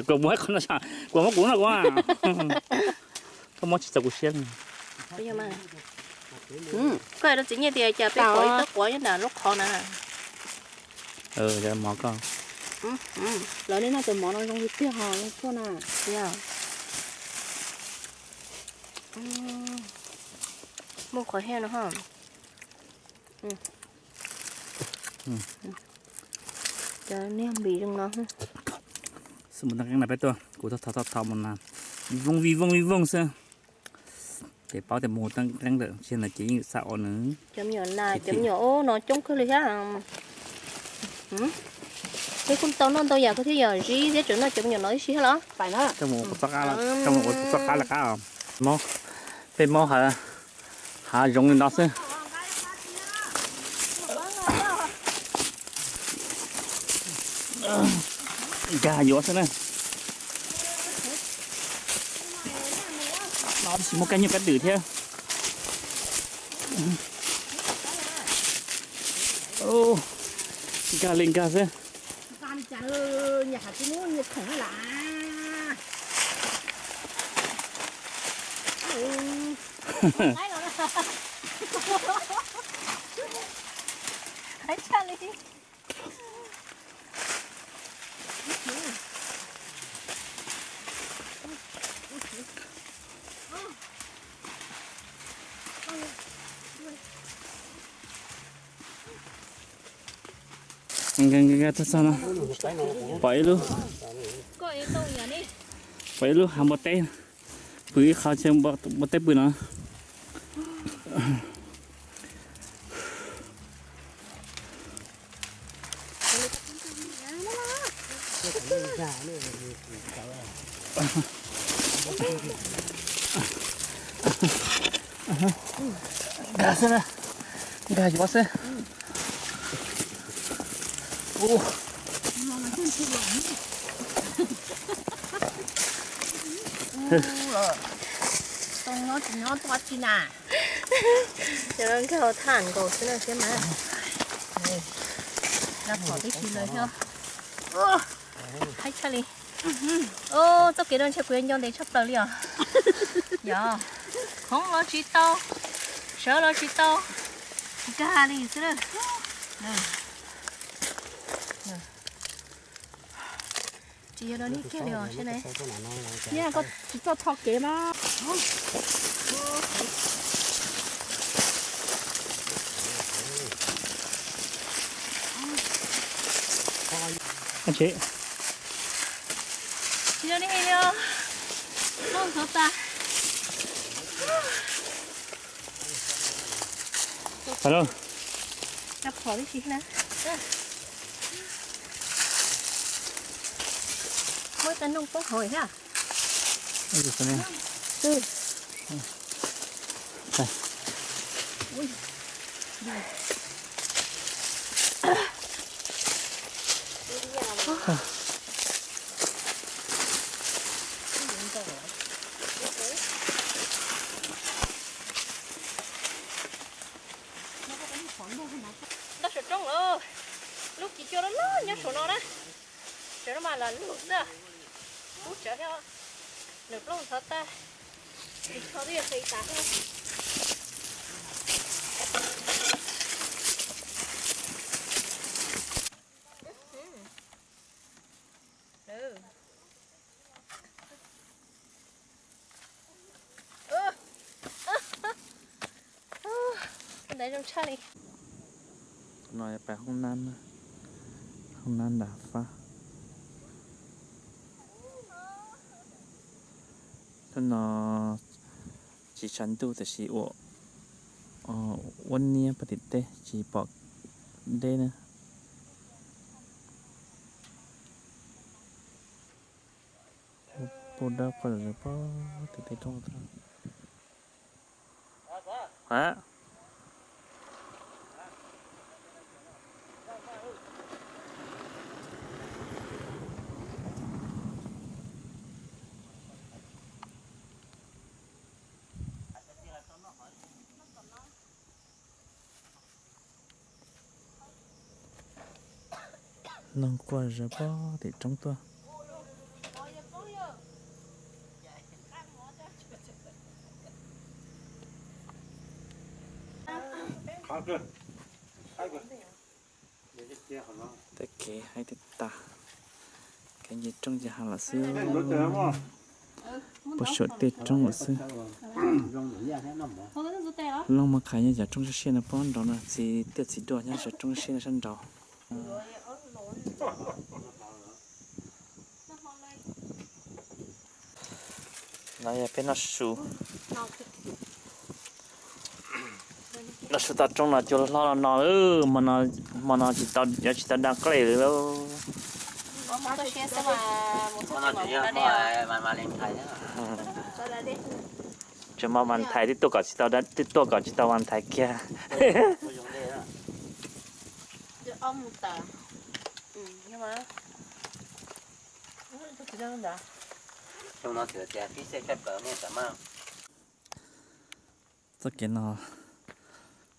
Kuv muab qhov no, kuv muab kuv no kuv. Koj muab tsis txaus kuv siab. Koj hais rau txiv Nyiaj tias cas peb pom ib tug quav nyob nram lub qhov na. Mov koj. Lawv nej noj cov mov no zoo tiag tiag ho, zoo tshuaj na. Muaj qhov hiaj no ho. Cov niag npis zoo no. Xwb mus toj nqeeb na peb tuaj, kuv thov thov thov mus na. Voog vij voog vij voog xwb. Ces paub tias mus toj nqeeb lawm, tsis yog ntawd ces yeej xa ua nws. Cov me nyuam nas, cov me nyuam ub no coob kawg li thiab. Peb kuj tau noj ntau yam kawg thiab, yog zib thiab tseem noj cov me nyuam no ib si thiab los. Koj mus ua txoj qab, koj mus ua txoj qab laj qab os. Peb mob hav zoov li no xwb. Nkag yuav xwb na. Tab sis muaj kab nyuj kab twm thiab. Nkag li nkag xwb. Nkag nkag txog txog no, pom ib lub, pom ib lub hav npua teb, pw ib qho npua teb pw no. Nkag xwb na, nkag yuav xwb. Tsis nyob tsis nyob tuaj tsi na. Cov no nkag thaj nkaus xwb na thiab mas. Lab phom tib si lawm thiab. Haib tshaj li. Txoj kev no ntshe kuv yuav nco ntev tshaj plaws li os. Yog, khoov los tsis tau, sawv los tsis tau, nkag li xwb na. Tsis yog rau nej kiag li os seb ne. Thiab koj tsis txawj tho kev mas. Tsis yog nej li os. Plooj ntxhov tas. Alo. Rau phom tib si na. Muaj ib tag noog poob hauv thiab. Ntau saum roob lawm. Lub kis cua loj loj nyob saum no na. Sawv no mas lam lug xwb. Kub tsawv thiab. Nws plooj ntxhov tag. Ris tsho twb yuav qis tas thiab. Ntawd zoo tshaj li. No yog pais hoob nab, hoob nab nram fab. Hnub no tsis tshav ntuj tiam sis ua, ua niab pog tim teb tsis pom deb na. Pub dawb quaj zom zaws pog tim teb roob. Noog quaj zom zaws pog tim roob tuaj. Tej kev haib tej tas, kev nce roob nce hav lawm xwb. Puag saum tej roob lawm xwb. Looj Mab Qhais nyob cov roob siab siab no pog nraud no, txiv tiaj txiv duaj nyob cov roob siab no sab nraud. No yog peb noj su, noj su toj roob no cua hlob no no, hmo no tsis tau, yuav tsis tau da nqaij li lauj. Tseem hmo Valentine twb tuaj kom tsis tau, twb tuaj kom tsis tau Valentine kiag. Txoj kev no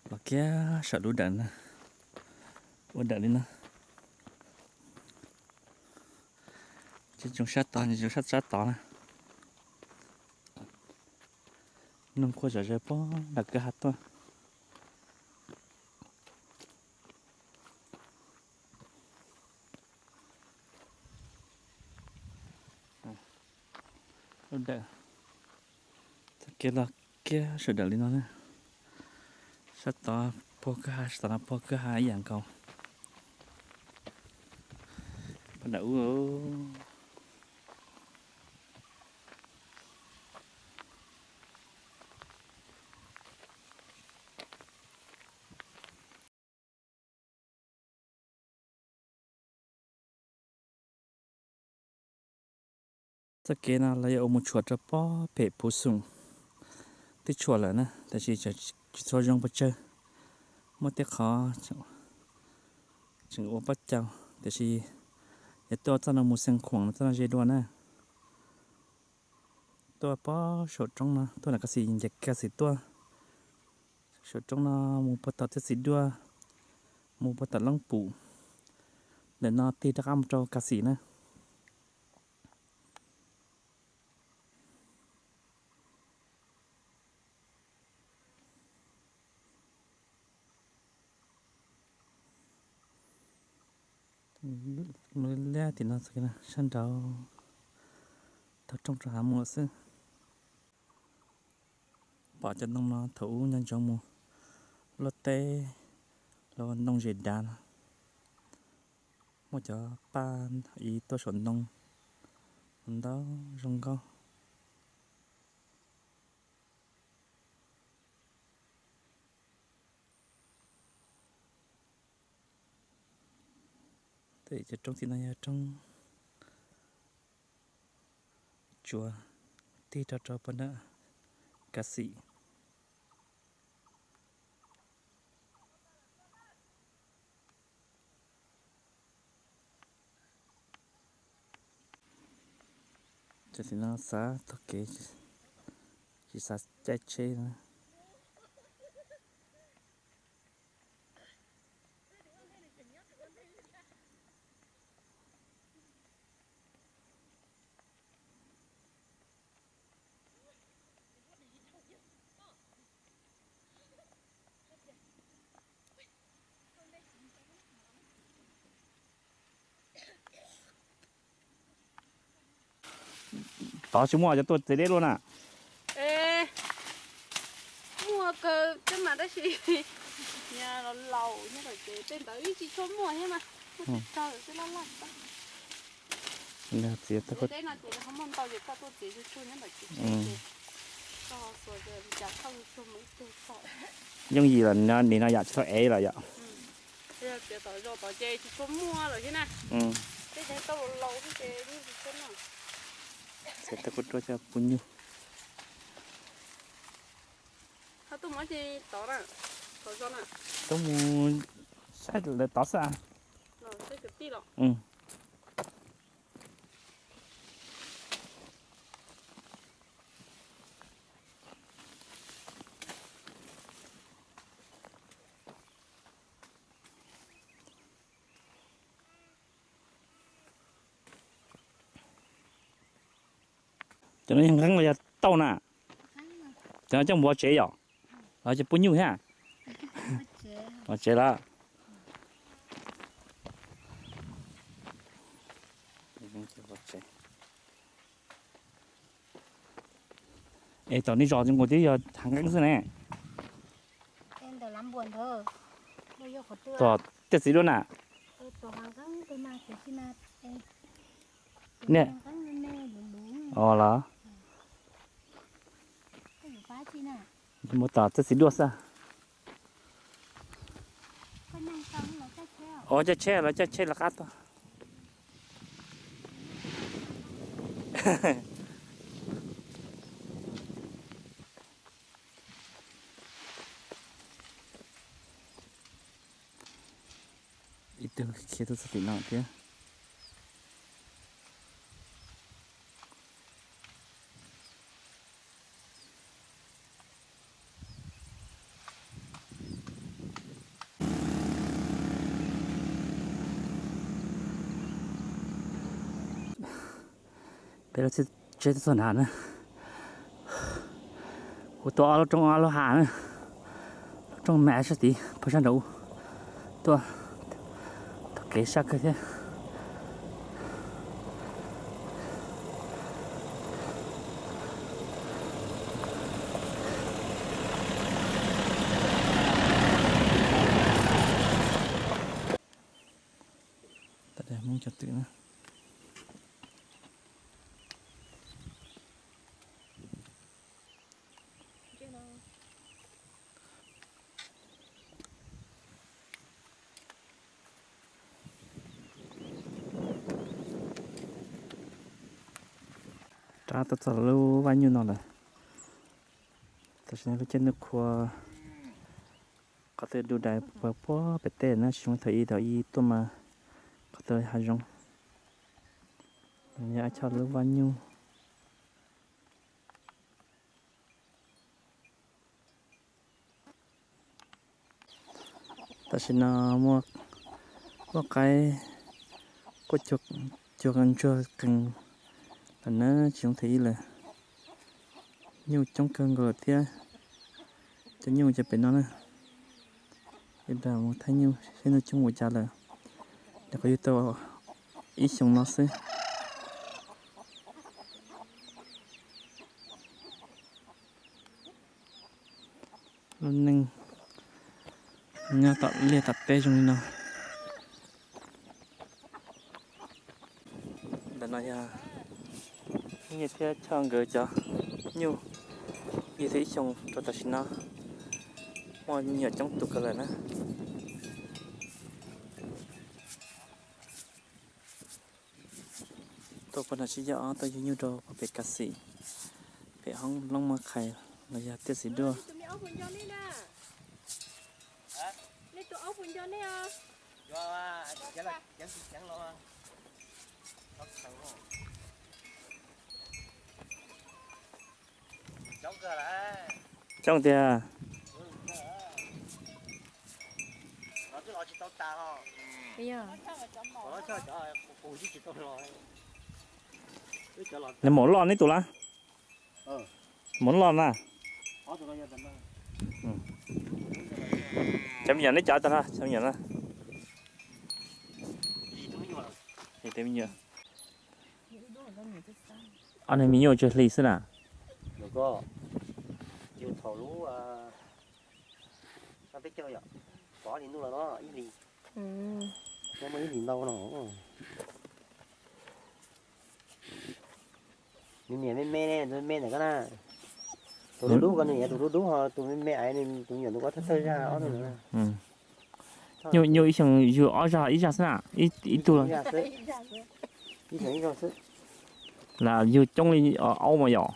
los kiag saum lub dawm na, ua dawm li no. Tsis tsoom sab tod, tsis tsoom sab tod na. Noog quaj zom zaws puag nram kwj ha tuaj. Lub dawm, txoj kev los kiag sawv daws li no na. Sab tod puag kwj ha, sab tod no puag kwj ha ib yam nkaus. Pog nram ub. Txoj kev no lawv yuav ua mus tshuam rau pob pem Phuv Xoom twb tshuam lawm na, tab sis tsis txhua zoo pes tsawg. Muaj tej qhov tseem ua pob caus, tiam sis yog tuaj txoj no mus Xeev Khuam no, txoj no ze dua na. Tuaj pob saum roob no, tuaj nram Kav Xim, nce Kav Xim tuaj saum roob no mus puag tom Txhiaj Xis Duaj, mus puag tom Loob Pum, ntawm no tig rov qab mus rau Kav Xim na. Liab tim no, sab nraud, taug rooj rau hav mus xwb. Pom cov ntoo no thaum ub nyob ntsoov mus luaj teb, luaj ntoo zes dav no. Muaj cov paj ib tuaj saum ntoo ntau zoo nkauj. Cov roob tim no yog roob tsuas tig rau rau puag nram Kav Xim. Cov tim no xav taug kev, tsis xav caij tsheb na. Tod tsis muaj cov tuaj txiv deb luaj na. Muaj kawg thiab mas tab sis laus nyob tom tsev, tej ntawd tsis tshua muaj thiab mas, muaj tej tsawg xwb laj laj. Txiv teb no ces ho muaj ntau ces koj tuaj txiav tsuag tsuag nyob tom tsev, koj xuas cas thauj tsuag mus ib tug txog. Yooj yim los nim no yom, tsis tau ev los yom. Txiav tom zos tod ces tsis tshua muaj lawm thiab na. Tej tau laus laus xwb ces yeej tsis tshua muaj. Txiav tau kuj ruaj coj pub nyuj. Ho tuaj mus tod na, tom zos na. Tuaj mus saib lawv tod xwb. Cov no yog nqeeb los yog tauj na? Cov no coj mus vov tsev yom? Los coj pub nyuj thiab? Vov tsev lawm. Es tom nej zos zoo nkaus twb yog hav nqeeb xwb ne. Tom tej txiv duaj na. Ne. Os los. Mus tom tej txiv duaj xwb. Os, caij tsheb los, caij tsheb los qab tuaj. Ib tug khiav tuaj txog tim no thiab. Ces lawv txhij tseb tuaj txog nrad na, kuv tuaj ob lub roob ob lub hav na, lub roob mas sab tid pog sab nraud, tuaj tau kev sab kawg thiab. Hmoob cov twm na. Rov tuaj txog lub vaj nyuj no lawm. Tam sim no lub caij ntuj qhua, qhov twg du dais puag pem teb na, tsis zoo thaum ub, thaum ub tuaj mas qhov twg hav zoov. Yog Ab Choj lub vaj nyuj. Tam sim no muaj lub qaib quaj cuag ntsuag qees lawm na, tsis zoo thaum ub lawm. Nyuj coob kawg nkaus lawm thiab. Cov nyuj cov pem no na, ib dag mus thaij nyuj seb nyuj coob ua cas lawm. Nyuam qhuav yug tau ib xyoos no xwb. Lub neej nyob tom liaj tom teb zoo li no. Ntawm no yog Nyiaj thiab Choj nkawd cov nyuj, yug tau ib xyoos rau tam sim no muaj me nyuam coob tus kawg lawm na. Tuaj puag nram Tsib Yaj Ob tuaj yug nyuj rau puag pem Kav Xim, pem hoob Loob Mab Qhais los yog Tiaj Xim Duaj. Coob tiag. Nws maum loj neb tus lawm? Maum loj na. Cov me nyuam neb cov tag no, cov me nyuam na. Ob niag me nyuam tsawg hli xwb na? Nws niam me me ne, tus me me ntawm koj na. Tus dub dub ko nws niam, tus dub dub ho tus me me es nws tus me nyuam tus ko thawj thawj zaj ob tug ntawd na. Nyuj ib xyoos yug ob zag ib zag xwb na, ib tug los? Ib xyoos ib zaug xwb. Lam yug coob li aub mas yom.